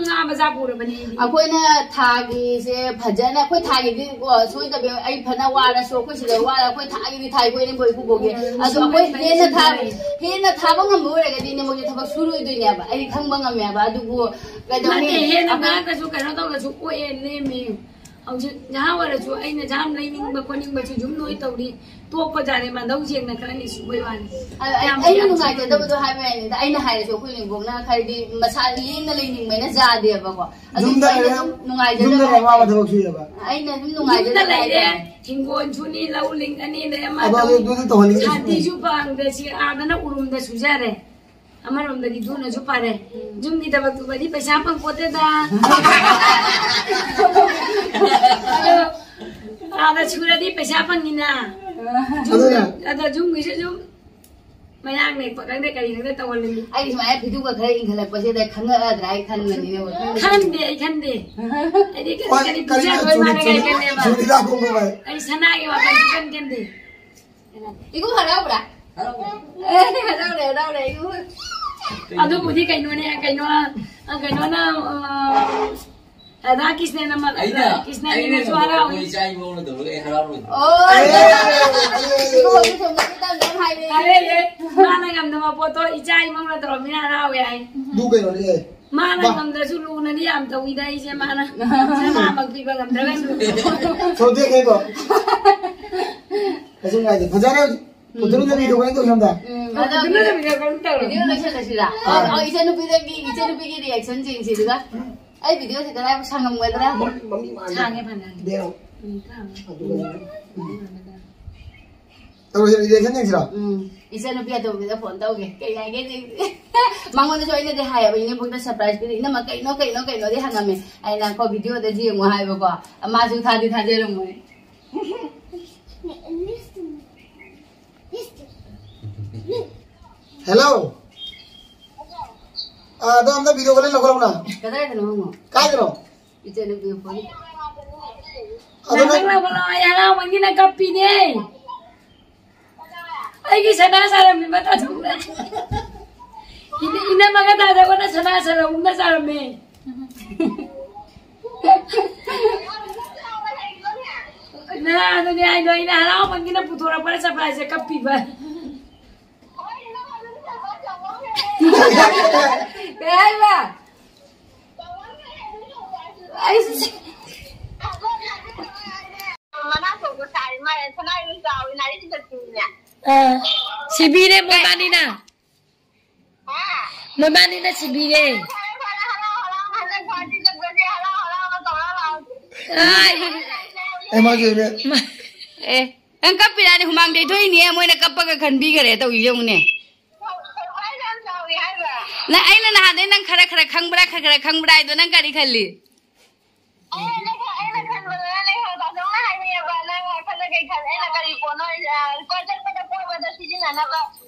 ꯉꯥ ꯃꯆꯥ ꯄꯨꯔꯕꯅꯦ ꯑꯩꯗꯤ꯫ ꯑꯩꯈꯣꯏꯅ ꯊꯥꯒꯤꯁꯦ ꯐꯖꯅ, ꯑꯩꯈꯣꯏ ꯊꯥꯒꯤꯗꯤꯀꯣ ꯁꯣꯏꯗꯕꯤ, ꯑꯩ ꯐꯅ ꯋꯥꯔꯁꯨ ꯑꯩꯈꯣꯏ ꯁꯤꯗ ꯋꯥꯔ ꯑꯩꯈꯣꯏ ꯊꯥꯒꯤꯗꯤ ꯊꯥꯏ, ꯑꯩꯈꯣꯏ ꯏꯅꯦꯝꯕꯣꯛ ꯏꯀꯨꯕꯣꯛꯀꯤ꯫ ꯑꯗꯣ ꯑꯩꯈꯣꯏ ꯍꯦꯟꯅ ꯊꯥꯕ, ꯍꯦꯟꯅ ꯊꯥꯕ ꯉꯝꯕ ꯑꯣꯏꯔꯒꯗꯤ ꯏꯅꯦꯝꯕꯣꯛꯁꯦ ꯊꯕꯛ ꯁꯨꯔꯣꯏꯗꯣꯏꯅꯦꯕ, ꯑꯩ ꯈꯪꯕ ꯉꯝꯃꯦꯕ꯫ ꯑꯗꯨꯕꯨ ꯀꯩꯗꯧꯅꯤ? ꯅꯠꯇꯦ, ꯍꯦꯟꯅ ꯑꯩꯈꯣꯏ ꯉꯥꯡꯉꯁꯨ ꯀꯩꯅꯣ ꯇꯧꯔꯁꯨ ꯀꯣꯛꯑꯦ ꯂꯦꯝꯃꯦ꯫ ꯍꯧꯖꯤꯛ ꯅꯍꯥ ꯑꯣꯏꯔꯁꯨ ꯑꯩꯅ ꯖꯥꯝ ꯂꯩꯅꯤꯡꯕ ꯈꯣꯠꯅꯤꯡꯕꯁꯨ ꯑꯗꯨꯝ ꯂꯣꯏ ꯇꯧꯔꯤ꯫ ꯇꯣꯛꯄ ꯖꯥꯠꯅꯦ, ꯃꯥꯙꯧ ꯌꯦꯡꯅ ꯈꯔꯅꯤ ꯁꯨꯕꯩ ꯋꯥꯅꯤ꯫ ꯑꯗ ꯑꯩ-, ꯌꯥꯝ ꯑꯩꯅ ꯌꯥꯝ ꯅꯨꯡꯉꯥꯏꯖꯗꯕꯗꯣ ꯍꯥꯏꯕ ꯋꯥꯅꯤꯗ, ꯑꯩꯅ ꯍꯥꯏꯔꯁꯨ ꯑꯩꯈꯣꯏ ꯏꯅꯦꯝꯕꯣꯛꯅ ꯍꯥꯏꯗꯤ ꯃꯁꯥ ꯂꯦꯡꯅ ꯂꯩꯅꯤꯡꯕꯅ ꯌꯥꯗꯦꯕꯀꯣ꯫ ꯑꯗꯨ ꯌꯨꯝꯗ ꯑꯩꯅ ꯂꯩꯔꯦ, ꯑꯗꯨꯝ ꯅꯨꯡꯉꯥꯏꯖꯗꯕ ꯌꯨꯝꯗ ꯂꯩꯔꯦ, ꯍꯥꯏꯇꯥꯔꯦ꯫ ꯑꯋꯥꯕ ꯊꯕꯛ ꯁꯨꯏꯌꯦꯕ꯫ ꯑꯩꯅ ꯑꯗꯨꯝ ꯌꯨꯝꯗ ꯅꯨꯡꯉꯥꯏꯖꯗꯕ ꯂꯩꯔꯦ, ꯍꯥꯏꯇꯥꯔꯦ꯫ ꯍꯤꯡꯒꯣꯜ ꯁꯨꯅꯤ, ꯂꯧ ꯂꯤꯡꯒꯅꯤ, ꯂꯩ ꯑꯃ ꯑꯗꯣ ꯑꯗꯨ-, ꯑꯗꯨꯝ ꯑꯗꯨꯗꯤ ꯇꯧꯍꯟꯅꯤꯡꯗꯦ꯫ ꯁꯥꯟꯇꯤꯁꯨ ꯐꯪꯗꯦ꯫ ꯁꯤ ꯑꯥꯗꯅ ꯎꯔꯨꯝꯗ ꯁꯨꯖꯔꯦ꯫ ꯑꯃꯔꯣꯝꯗꯗꯤ ꯑꯗꯨꯅꯁꯨ ꯐꯔꯦ꯫ ꯌꯨꯝꯒꯤ ꯊꯕꯛꯇꯨꯒꯗꯤ ꯄꯩꯁꯥ ꯐꯪꯄꯣꯠꯇꯦꯗ꯫ ꯑꯗꯣ ꯑꯥꯗ ꯁꯨꯔꯗꯤ ꯄꯩꯁꯥ ꯐꯪꯉꯤꯅ꯫ ꯑꯗꯨꯅ ꯑꯗ ꯌꯨꯝꯒꯤꯁꯨ ꯁꯨꯝ ꯃꯌꯥꯡ ꯅꯦꯛꯄ ꯈꯪꯗꯦ, ꯀꯔꯤ ꯈꯪꯗꯦ ꯇꯧꯍꯜꯂꯅꯤ꯫ ꯑꯩ ꯁꯨꯃꯥꯏꯅ ꯐꯤꯗꯨꯒ ꯈꯔ ꯏꯟꯈꯠꯂꯛꯄꯁꯦ ꯈꯪꯉꯛꯑꯗ꯭ꯔꯥ ꯍꯥꯏ ꯈꯟꯕꯅꯤꯅꯦ, ꯋꯥꯈꯜꯗ꯫ ꯈꯟꯗꯦ, ꯑꯩ ꯈꯟꯗꯦ꯫ ꯑꯩꯗꯤ ꯀꯔꯤ ꯍꯣꯏ, ꯀꯔꯤ ꯀꯔꯤꯅꯣ ꯄꯤꯖꯗꯣꯏ ꯖꯨꯅꯤ-, ꯃꯥꯅ ꯀꯔꯤ ꯖꯨꯅꯤ-, ꯈꯟꯗꯦꯕ꯫ ꯖꯨꯅꯤꯗꯥ ꯈꯣꯡꯉꯨ ꯍꯥꯏ꯫ ꯑꯩ ꯁꯅꯥꯒꯤ ꯋꯥꯈꯜ ꯁꯨꯈꯟ ꯈꯟꯗꯦ꯫ ꯏꯕꯨꯡ ꯍꯔꯥꯎꯕ꯭ꯔꯥ? ꯍꯔꯥꯎꯋꯦ꯫ ꯑꯦ, ꯍꯔꯥꯎꯔꯦ, ꯍꯔꯥꯎꯔꯦ, ꯏꯕꯨꯡ꯫ ꯑꯗꯨꯕꯨꯗꯤ ꯀꯩꯅꯣꯅꯦ, ꯀꯩꯅꯣ, ꯑ, ꯀꯩꯅꯣꯅ, ꯑ, ꯔꯥꯙꯥ ꯀ꯭ꯔꯤꯁꯅꯅ ꯃ-, ꯑꯩꯅ, ꯀ꯭ꯔꯤꯁꯅꯅꯁꯨ ꯑꯩꯅ ꯍꯔꯥꯎꯏ꯫ ꯑꯩꯈꯣꯏ ꯏꯆꯥ ꯏꯃꯧꯅ ꯇꯧꯔꯒ ꯑꯩ ꯍꯔꯥꯎꯔꯣꯏꯗ꯭ꯔꯣ? ꯑꯣ, ꯑꯦ, ꯑꯦ, ꯑꯦ, ꯑꯦ, ꯑꯦ, ꯑꯦ꯫ ꯏꯕꯨꯡꯉꯣꯒꯤ ꯊꯣꯡꯕꯒꯤ ꯃꯇꯥꯡꯗ ꯌꯥꯝ ꯍꯥꯏꯔꯦ꯫ ꯍꯥꯏꯔꯦ, ꯍꯥꯏꯔꯦ꯫ ꯃꯥꯅ ꯉꯝꯗꯕ ꯄꯣꯠꯇꯣ ꯏꯆꯥ ꯏꯃꯧꯅ ꯇꯧꯔꯝꯃꯤꯅ ꯍꯔꯥꯎꯋꯦ ꯍꯥꯏ꯫ ꯑꯗꯨ ꯀꯩꯅꯣꯅꯦ, ꯑꯦ꯫ ꯃꯥꯅ ꯃꯥ- ꯉꯝꯗ꯭ꯔꯁꯨ ꯂꯨꯅꯗꯤ ꯌꯥꯝ ꯇꯧꯏꯗ ꯑꯩꯁꯦ, ꯃꯥꯅ ꯁꯅꯥꯃꯛ ꯄꯤꯕ ꯉꯝꯗ꯭ꯔꯒꯁꯨ꯫ ꯁꯣꯏꯗꯦ ꯀꯩꯅꯣ꯫ ꯀꯩꯁꯨ ꯀꯥꯏꯗꯦ꯫ ꯐꯖꯔꯦ ꯍꯧꯖꯤꯛ꯫ ꯎꯝ꯫ ꯄꯨꯊꯣꯛꯅꯕꯤꯗꯣ ꯀꯃꯥꯏꯅ ꯇꯧꯁꯦ ꯑꯝꯇ? ꯎꯝ, ꯑꯗꯣ ꯑꯗꯨꯅ ꯅꯨꯃꯤꯠꯇ ꯀꯔꯝ ꯇꯧꯔꯣ? ꯚꯤꯗꯤꯑꯣ ꯂꯣꯏꯁꯤꯜꯂꯁꯤꯔꯥ? ꯑꯥ꯫ ꯑꯣ, ꯏꯆꯟꯅꯨꯄꯤꯗꯒꯤ, ꯏꯆꯟꯅꯨꯄꯤꯒꯤ reaction ꯌꯦꯡꯁꯤꯗꯨꯒ꯫ ꯑꯩ ꯚꯤꯗꯤꯑꯣꯁꯦ ꯀꯗꯥꯏ ꯁꯪꯉꯝꯒꯗ꯭ꯔꯥ? ꯃꯃꯤ, ꯃꯃꯤ ꯃꯥꯟꯗꯦ꯫ ꯁꯥꯡꯉꯦ ꯐꯅꯌꯥꯝ꯫ ꯕꯦꯔꯣ꯫ ꯎꯝ, ꯁꯥꯡꯉꯦ꯫ ꯑꯗꯨꯒ ꯇꯧꯔꯁꯦ, reaction ꯌꯦꯡꯁꯤꯔꯣ? ꯎꯝ꯫ ꯏꯆꯟꯅꯨꯄꯤ ꯑꯇꯣꯝꯕꯤꯗ phone ꯇꯧꯒꯦ꯫ ꯀꯩ ꯍꯥꯏꯒꯦ ꯌꯦꯡꯁꯤ꯫ ꯃꯉꯣꯟꯗꯁꯨ ꯑꯩꯅꯗꯤ ꯍꯥꯏꯌꯦꯕ, ꯏꯅꯦꯝꯕꯣꯛꯇ surprise ꯄꯤꯔꯛꯏ꯫ "ꯏꯅꯝꯃ, ꯀꯩꯅꯣ, ꯀꯩꯅꯣ, ꯀꯩꯅꯣꯗꯤ?" ꯍꯪꯉꯝꯃꯦ꯫ ꯑꯩꯅ, "ꯀꯣ, ꯚꯤꯗꯤꯑꯣꯗ ꯌꯦꯡꯉꯣ" ꯍꯥꯏꯕꯀꯣ꯫ ꯃꯥꯁꯨ ꯊꯥꯗꯤ ꯊꯥꯖꯔꯝꯃꯣꯏ꯫ Hello. ꯑꯥ, ꯑꯗꯣ ꯑꯝꯇ video ꯀꯣꯂꯤꯡ ꯂꯧꯈꯠꯂꯛꯎꯅ꯫ ꯀꯗꯥꯏꯗꯅꯣ ꯍꯪꯉꯣ꯫ ꯀꯥꯏꯗꯅꯣ? ꯏꯆꯟꯅꯨꯄꯤ phone꯫ ꯑꯗꯣ ꯅꯪ ꯅꯪ ꯂꯧꯈꯠꯂꯣ, ꯑꯩ ꯍꯔꯥꯎꯃꯟꯒꯤꯅ ꯀꯞꯄꯤꯅꯦ꯫ ꯑꯩꯒꯤ ꯁꯅꯥ ꯁꯥꯔꯝꯃꯤ ꯃꯇꯥ ꯆꯧꯅ꯫ ꯏꯅ-, ꯏꯅꯝꯃꯒ ꯇꯥꯗꯕꯅ ꯁꯅꯥ ꯁꯥꯔꯝꯒꯨꯝꯅ ꯁꯥꯔꯝꯃꯦ꯫ ꯅ-, ꯑꯗꯨꯅꯦ ꯍꯥꯏꯗꯣ, ꯑꯩꯅ ꯍꯔꯥꯎꯃꯟꯒꯤꯅ ꯄꯨꯊꯣꯔꯛꯄꯅ surprise ꯀꯞꯄꯤꯕ꯫ ꯀꯩ ꯍꯥꯏꯕ? ꯑꯩꯁ-, ꯃꯅꯥ ꯊꯣꯡꯕ ꯁꯥꯔꯤ ꯃꯥꯜꯂꯦ, ꯁꯅꯥ ꯌꯥꯝ ꯆꯥꯎꯋꯤ, ꯅꯥꯔꯤ ꯆꯠꯄꯤꯅꯦ꯫ ꯑ, ꯁꯤꯕꯤꯔꯦ ꯃꯣꯏꯕꯥꯅꯤꯅ꯫ ꯍꯥ? ꯃꯣꯏꯕꯥꯅꯤꯅ ꯁꯤꯕꯤꯔꯦ꯫ ꯐꯔꯦ, ꯐꯔꯦ, ꯍꯔꯥꯎ, ꯍꯔꯥꯎ, ꯍꯟꯗꯛ party ꯆꯠꯄꯁꯦ ꯍꯔꯥꯎ, ꯍꯔꯥꯎꯅ ꯇꯧꯔ ꯂꯥꯛꯑꯣ꯫ ꯑꯥꯏ꯫ ꯑꯦ, ꯃꯥꯒꯤ ꯑꯣꯏꯔꯦ꯫ ꯃꯥ-, ꯑꯦ, ꯅꯪ ꯀꯞꯄꯤꯔꯥꯅꯦ? ꯍꯨꯃꯥꯡ ꯇꯩꯊꯣꯛꯏꯅꯦ, ꯃꯣꯏꯅ ꯀꯞꯄꯒ ꯈꯟꯕꯤꯈꯔꯦ, ꯇꯧꯔꯤꯁꯦ ꯌꯦꯡꯉꯨꯅꯦ꯫ Surprise ꯌꯥꯝ ꯆꯥꯎꯋꯤ ꯍꯥꯏꯕ꯫ ꯅꯪ, ꯑꯩꯅ ꯅꯍꯥꯟꯗꯩ ꯅꯪ ꯈꯔ ꯈꯔ ꯈꯪꯕ꯭ꯔꯥ, ꯈꯔ ꯈꯔ ꯈꯪꯕ꯭ꯔꯥ ꯍꯥꯏꯗꯣ ꯅꯪ ꯀꯔꯤ ꯈꯜꯂꯤ? ꯑꯩꯅ ꯈ-, ꯑꯩꯅ ꯈꯟꯕꯗꯅ ꯂꯩꯍꯧꯗꯥꯗꯧꯅ ꯍꯥꯏꯅꯤꯡꯉꯦꯕ꯫ ꯅꯪ ꯋꯥꯈꯜꯗ ꯀꯩ ꯈꯜꯂꯤ? ꯑꯩꯅ ꯀꯔꯤ ꯄꯣꯠꯅꯣ ꯍꯥꯏꯁꯦ? ꯑ, ꯀꯣꯏ ꯆꯠꯄꯗ ꯀꯣꯏꯕꯗ ꯁꯤꯖꯤꯟꯅꯅꯕ꯫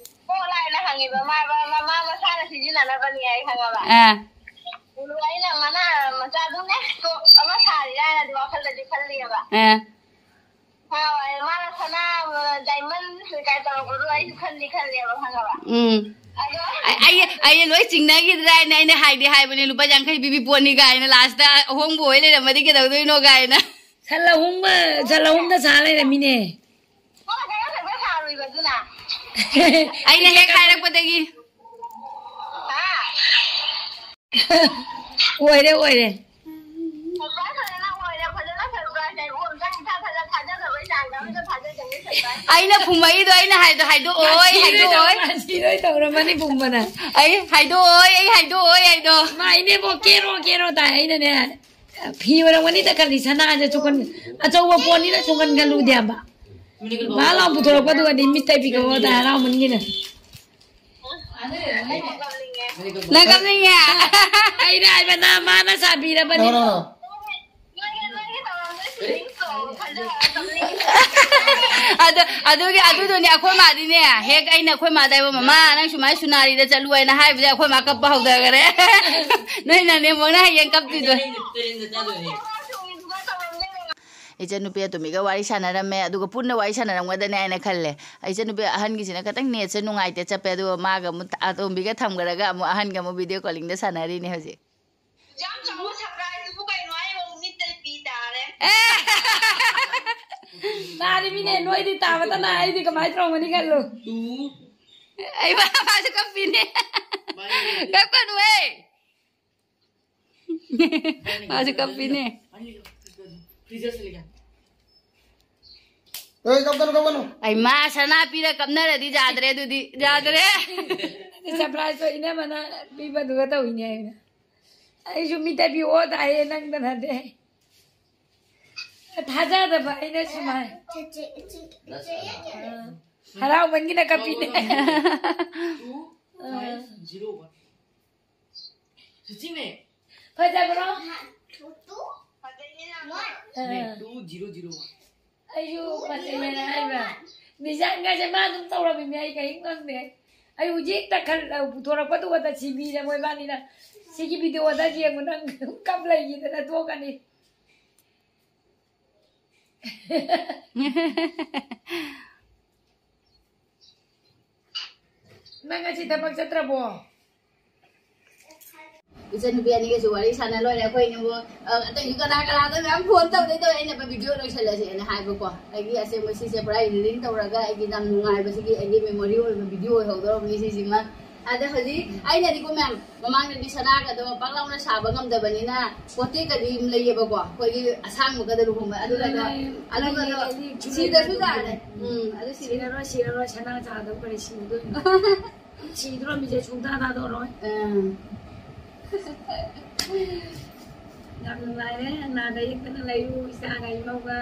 ꯀꯣꯛ ꯂꯥꯏꯅ ꯍꯪꯉꯤꯕ ꯃꯥ ꯃꯃꯥ ꯃꯁꯥꯅ ꯁꯤꯖꯤꯟꯅꯅꯕꯅꯤ ꯍꯥꯏ ꯈꯪꯉꯕ? ꯑꯥ꯫ ꯑꯗꯨ ꯑꯩꯅ ꯃꯅꯥ ꯃꯆꯥꯗꯨꯅꯦ ꯀꯣꯛ ꯑꯃ ꯁꯥꯔꯤꯔꯥꯅꯗꯤ ꯋꯥꯈꯜꯗꯗꯤ ꯈꯜꯂꯤꯑꯕ꯫ ꯑꯥ꯫ ꯃꯥ ꯃꯥꯅ ꯁꯅꯥ ꯗꯥꯏꯃꯟ ꯀꯥꯏ ꯇꯧꯔꯛꯄꯗꯣ ꯑꯩꯁꯨ ꯈꯜꯂꯤ ꯈꯜꯂꯦꯕ ꯈꯪꯉꯕ? ꯎꯝ꯫ ꯑꯗꯣ ꯑꯩ ꯑꯩ ꯑꯩ ꯂꯣꯏ ꯆꯤꯡꯅꯈꯤꯗ꯭ꯔꯥ ꯍꯥꯏꯅ ꯑꯩꯅ ꯍꯥꯏꯗꯤ ꯍꯥꯏꯕꯅꯦ, ꯂꯨꯄꯥ ꯌꯥꯡꯈꯩ ꯄꯤꯕꯤ ꯄꯣꯠꯅꯤ ꯀꯥꯏꯅ, ꯂꯥꯁꯇ ꯑꯍꯣꯡꯕ ꯑꯣꯏ ꯂꯩꯔꯝꯃꯗꯤ ꯀꯩꯗꯧꯗꯣꯏꯅꯣ ꯀꯥꯏꯅ꯫ ꯁꯟ ꯑꯍꯨꯝ ꯁꯟ ꯑꯍꯨꯝꯗ ꯁꯥ ꯂꯩꯔꯝꯃꯤꯅꯦ꯫ ꯃꯥ ꯀꯩꯅꯣ ꯈꯛꯇ ꯁꯥꯔꯨꯏꯕ ꯑꯗꯨꯅ꯫ ꯑꯩꯅ ꯍꯦꯛ ꯍꯥꯏꯔꯛꯄꯗꯒꯤ꯫ ꯍꯥ? ꯑꯣꯏꯔꯦ ꯑꯣꯏꯔꯦ꯫ ꯁꯔꯄ꯭ꯔꯥꯏꯁ ꯐꯖꯅ ꯑꯣꯏꯔꯦ, ꯐꯖꯅ ꯁꯔꯄ꯭ꯔꯥꯏꯁ ꯑꯩꯕꯨ ꯑꯝꯇꯪ ꯏꯊꯥ ꯊꯥꯖ ꯊꯥꯖꯗꯕꯩ ꯆꯥꯡꯗ ꯑꯝꯇ ꯊꯥꯖꯗꯕꯩ ꯁꯔꯄ꯭ꯔꯥꯏꯁ꯫ ꯑꯩꯅ ꯐꯨꯝꯕꯩꯗꯣ ꯑꯩꯅ ꯍꯥꯏꯗꯣ ꯍꯥꯏꯗꯣꯛꯑꯣꯏ ꯍꯥꯏꯗꯣꯛꯑꯣꯏ꯫ ꯁꯤꯗꯣꯏ ꯇꯧꯔꯝꯃꯅꯤ ꯄꯨꯝꯕꯅ꯫ ꯑꯩ ꯍꯥꯏꯗꯣꯛꯑꯣꯏ ꯑꯩ ꯍꯥꯏꯗꯣꯛꯑꯣꯏ ꯑꯩꯗꯣ꯫ ꯃꯥ ꯏꯅꯦꯕꯣ ꯀꯦꯔꯣ ꯀꯦꯔꯣ ꯇꯥꯏ ꯑꯩꯅꯅꯦ꯫ ꯐꯤ ꯑꯣꯏꯔꯝꯒꯅꯤꯗ ꯈꯜꯂꯤ, ꯁꯅꯥꯁꯦ ꯆꯨꯡꯒꯟ-, ꯑꯆꯧꯕ ꯄꯣꯠꯅꯤꯅ ꯆꯨꯡꯒꯟꯒꯜꯂꯨꯗꯦꯕ꯫ ꯚꯥ ꯂꯥꯎ ꯄꯨꯊꯣꯔꯛꯄ ꯑꯗꯨꯒꯗꯤ ꯃꯤꯠ ꯇꯩꯕꯤꯒꯣ ꯇꯥꯏ ꯍꯔꯥꯎꯃꯟꯒꯤꯅ꯫ ꯅꯪ ꯀꯞꯅꯤꯡꯉꯦ? ꯑꯩꯅ ꯍꯥꯏꯕ ꯅ ꯃꯥꯅ ꯁꯥꯕꯤꯔꯕꯅꯤ꯫ ꯅꯣ, ꯅꯣ, ꯅꯣ꯫ ꯑꯗꯨ ꯑꯗꯨꯒꯤ ꯑꯗꯨꯗꯨꯅꯦ ꯑꯩꯈꯣꯏ ꯃꯥꯗꯤꯅꯦ, ꯍꯦꯛ ꯑꯩꯅ ꯑꯩꯈꯣꯏ ꯃꯥꯗ ꯍꯥꯏꯕ, "ꯃꯃꯥ, ꯅꯪ ꯁꯨꯃꯥꯏꯅ ꯁꯨꯅꯥꯔꯤꯗ ꯆꯠꯂꯨ" ꯍꯥꯏꯅ ꯍꯥꯏꯕꯗꯤ ꯑꯩꯈꯣꯏ ꯃꯥ ꯀꯞꯄ ꯍꯧꯊꯈꯔꯦ꯫ ꯅꯣꯏꯅ ꯅꯦꯝꯕꯣꯛꯅ ꯍꯌꯦꯡ ꯀꯞꯇꯣꯏꯗꯣ꯫ ꯏꯆꯟꯅꯨꯄꯤ ꯑꯇꯣꯝꯕꯤꯒ ꯋꯥꯔꯤ ꯁꯥꯟꯅꯔꯝꯃꯦ, ꯑꯗꯨꯒ ꯄꯨꯟꯅ ꯋꯥꯔꯤ ꯁꯥꯟꯅꯔꯝꯒꯗꯅꯦ ꯍꯥꯏꯅ ꯈꯜꯂꯦ꯫ ꯏꯆꯟꯅꯨꯄꯤ ꯑꯍꯟꯒꯤꯁꯤꯅ ꯈꯤꯇꯪ ꯅꯦꯠꯁꯦ ꯅꯨꯡꯉꯥꯏꯇꯦ ꯆꯞꯄꯦ, ꯑꯗꯨꯒ ꯃꯥꯒ ꯑꯃꯨꯛ ꯑꯇꯣꯝꯕꯤꯒ ꯊꯝꯈ꯭ꯔꯒ ꯑꯃꯨꯛ ꯑꯍꯟꯒ ꯑꯃꯨꯛ ꯚꯤꯗꯤꯑꯣ ꯀꯣꯂꯤꯡꯗ ꯁꯥꯟꯅꯔꯤꯅꯦ ꯍꯧꯖꯤꯛ꯫ ꯌꯥꯝ ꯆꯥꯎꯕ ꯁꯔꯄ꯭ꯔꯥꯏꯖꯇꯨꯕꯨ ꯀꯩꯅꯣ ꯍꯥꯏꯕ ꯃꯤꯠꯇ ꯄꯤ ꯇꯥꯔꯦ꯫ ꯑꯦ! ꯃꯥꯗꯤ ꯃꯤꯅꯦ ꯅꯣꯏꯗꯤ ꯇꯥꯕꯇꯅ ꯑꯩꯗꯤ ꯀꯃꯥꯏꯅ ꯇꯧꯔꯝꯒꯅꯤ ꯈꯜꯂꯨ꯫ ꯑꯩ ꯃꯥ-, ꯃꯥꯁꯨ ꯀꯞꯄꯤꯅꯦ꯫ ꯀꯞꯀꯅꯨꯍꯦ꯫ ꯃꯥꯁꯨ ꯀꯞꯄꯤꯅꯦ꯫ ꯑꯦ, ꯀꯞꯀꯅꯨ, ꯀꯞꯀꯅꯨ꯫ ꯑꯩ ꯃꯥ ꯁꯅꯥ ꯄꯤꯔ ꯀꯞꯅꯔꯗꯤ ꯌꯥꯗ꯭ꯔꯦ, ꯑꯗꯨꯗꯤ ꯌꯥꯗ꯭ꯔꯦ꯫ ꯁꯔꯄ꯭ꯔꯥꯏꯖꯇꯣ ꯏꯅꯝꯃꯅ ꯄꯤꯕꯗꯨꯒ ꯇꯧꯏꯅꯦ ꯍꯥꯏꯅ꯫ ꯑꯩꯁꯨ ꯃꯤꯠꯇ ꯄꯤꯌꯣ ꯇꯥꯏꯌꯦ, ꯅꯪꯗ ꯅꯠꯇꯦ꯫ ꯊꯥꯖꯗꯕ ꯑꯩꯅ ꯁꯨꯃꯥꯏ-, ꯑꯥ꯫ ꯍꯔꯥꯎꯃꯟꯒꯤꯅ ꯀꯞꯄꯤꯅꯦ꯫ ꯑꯥ꯫ ꯐꯖꯕ꯭ꯔꯣ? ꯑꯥ꯫ ꯑꯩꯁꯨ ꯐꯖꯩꯌꯦꯅ ꯍꯥꯏꯕ꯭ꯔꯥ? ꯗꯤꯖꯥꯏꯟꯒꯁꯦ ꯃꯥ ꯑꯗꯨꯝ ꯇꯧꯔꯝꯃꯤꯅꯦ, ꯑꯩ ꯀꯔꯤꯝ ꯈꯪꯗꯦ꯫ ꯑꯩ ꯍꯧꯖꯤꯛ ꯇꯛꯈꯠ-, ꯄꯨꯊꯣꯔꯛꯄꯗꯨꯒ ꯁꯤꯕꯤꯔꯦ ꯃꯣꯏꯕꯥꯅꯤꯅ꯫ "ꯁꯤꯒꯤ ꯚꯤꯗꯤꯑꯣꯗ ꯌꯦꯡꯉꯨ, ꯅꯪ ꯀꯞ ꯂꯩꯈꯤꯗꯅ ꯇꯣꯛꯀꯅꯤ"꯫ ꯅꯪ ꯉꯁꯤ ꯊꯕꯛ ꯆꯠꯇ꯭ꯔꯕꯣ? ꯏꯆꯟꯅꯨꯄꯤ ꯑꯅꯤꯒꯁꯨ ꯋꯥꯔꯤ ꯁꯥꯟꯅ ꯂꯣꯏꯔꯦ꯫ ꯑꯩꯈꯣꯏꯅꯕꯨ, ꯑ, ꯑꯇꯩꯁꯨ ꯀꯅꯥ ꯀꯅꯥꯗ ꯃꯌꯥꯝ ꯐꯣꯟ ꯇꯧꯗꯣꯏ ꯇꯧꯋꯦ꯫ ꯑꯩꯅ ꯚꯤꯗꯤꯑꯣ ꯂꯣꯏꯁꯜꯂꯁꯦꯅ ꯍꯥꯏꯕꯀꯣ꯫ ꯑꯩꯒꯤ ꯑꯁꯦꯡꯕ ꯁꯤꯁꯦ ꯄꯨꯔꯥ ꯏꯗꯤꯇꯤꯡ ꯇꯧꯔꯒ ꯑꯩꯒꯤ ꯌꯥꯝ ꯅꯨꯡꯉꯥꯏꯕꯁꯤꯒꯤ ꯑꯩꯒꯤ ꯃꯦꯃꯣꯔꯤ ꯑꯣꯏꯕ ꯚꯤꯗꯤꯑꯣ ꯑꯣꯏꯍꯧꯗꯧꯔꯕꯅꯤ ꯁꯤꯁꯤꯃ꯫ ꯑꯗ ꯍꯧꯖꯤꯛ ꯑꯩꯅꯗꯤꯀꯣ ꯃꯌꯥꯝ, ꯃꯃꯥꯡꯗꯗꯤ ꯁꯅꯥꯒꯗꯣ ꯄꯥꯛ ꯂꯥꯎꯅ ꯁꯥꯕ ꯉꯝꯗꯕꯅꯤꯅ ꯀꯣꯇꯦꯛꯀꯗꯤ ꯑꯗꯨꯝ ꯂꯩꯌꯦꯕꯀꯣ, ꯑꯩꯈꯣꯏꯒꯤ ꯑꯁꯥꯡꯕꯒꯗ ꯂꯨꯍꯣꯡꯕ ꯑꯗꯨꯒꯗꯣ, ꯂꯩ, ꯑꯗꯨꯒꯗꯣ ꯂꯩ, ꯂꯩ, ꯁꯤꯗꯁꯨ ꯂꯩ, ꯇꯥꯔꯦ꯫ ꯎꯝ, ꯑꯗꯨ ꯁꯤꯗ ꯁꯤꯔꯔꯣꯏ, ꯁꯤꯔꯔꯣꯏ, ꯁꯅꯥ ꯁꯥꯗꯕ ꯀꯔꯤ ꯁꯤꯔꯨꯗꯣꯏꯅꯣ? ꯁꯤꯗ꯭ꯔꯣ ꯃꯤꯁꯦ ꯁꯨꯡꯊꯥ ꯊꯥꯗꯣꯛꯑꯔꯣꯏ꯫ ꯎꯝ꯫ ꯌꯥꯝ ꯅꯨꯡꯉꯥꯏꯔꯦ, ꯅꯥꯗ ꯌꯦꯛꯇꯅ ꯂꯩꯌꯨ ꯏꯆꯥꯒ ꯏꯃꯧꯒ꯫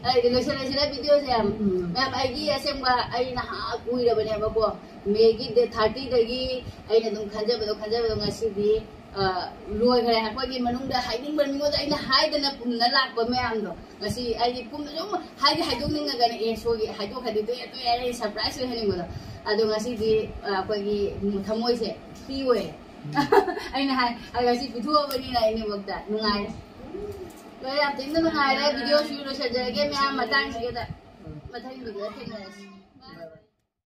ꯑꯩꯗꯤ ꯂꯣꯏꯁꯤꯜꯂꯁꯤꯔ ꯚꯤꯗꯤꯑꯣꯁꯦ? ꯎꯝ꯫ ꯃꯌꯥꯝ, ꯑꯩꯒꯤ ꯑꯁꯦꯡꯕ ꯑꯩ ꯅꯍꯥ ꯀꯨꯏꯔꯕꯅꯦꯕꯀꯣ, ꯃꯦꯒꯤ ꯗꯦꯠ ꯊꯥꯔꯇꯤꯗꯒꯤ ꯑꯩꯅ ꯑꯗꯨꯝ ꯈꯟꯖꯕꯗꯣ ꯈꯟꯖꯕꯗꯣ ꯉꯁꯤꯗꯤ, ꯑ, ꯂꯣꯏꯈ꯭ꯔꯦ꯫ ꯑꯩꯈꯣꯏꯒꯤ ꯃꯅꯨꯡꯗ ꯍꯥꯏꯅꯤꯡꯕ ꯃꯤꯉꯣꯟꯗ ꯑꯩꯅ ꯍꯥꯏꯗꯅ ꯄꯨꯝꯅ ꯂꯥꯛꯄ ꯃꯌꯥꯝꯗꯣ ꯉꯁꯤ ꯑꯩꯗꯤ ꯄꯨꯝꯅ ꯁꯨꯝ ꯍꯥꯏꯗꯤ ꯍꯥꯏꯗꯣꯛꯅꯤꯡꯉꯒꯅ, "ꯑꯦ, ꯁꯣꯏꯒꯤ ꯍꯥꯏꯗꯣꯛꯈ꯭ꯔꯗꯤ ꯇꯣꯛꯑꯦ, ꯇꯣꯛꯑꯦ" ꯍꯥꯏꯅ ꯁꯔꯄ꯭ꯔꯥꯏꯖ ꯑꯣꯏꯍꯟꯅꯤꯡꯕꯗꯣ꯫ ꯑꯗꯣ ꯉꯁꯤꯗꯤ, ꯑ, ꯑꯩꯈꯣꯏꯒꯤ ꯊꯃꯣꯏꯁꯦ ꯐ꯭ꯔꯤ ꯑꯣꯏꯌꯦ꯫ ꯑꯩꯅ ꯍꯥꯏ, ꯑꯩ ꯉꯁꯤ ꯄꯤꯊꯣꯛꯑꯕꯅꯤꯅ ꯑꯩꯅꯤꯃꯛꯇ ꯅꯨꯡꯉꯥꯏꯔꯦ꯫ ꯂꯣꯏꯔꯦ, ꯌꯥꯝ ꯊꯤꯅ ꯅꯨꯡꯉꯥꯏꯔꯦ꯫ ꯚꯤꯗꯤꯑꯣꯁꯨ ꯂꯣꯏꯁꯤꯟꯖꯔꯒꯦ ꯃꯌꯥꯝ, ꯃꯇꯥꯡꯁꯤꯗ ꯃꯊꯪ ꯚꯤꯗꯤꯑꯣ ꯊꯦꯡꯅꯔꯁꯤ꯫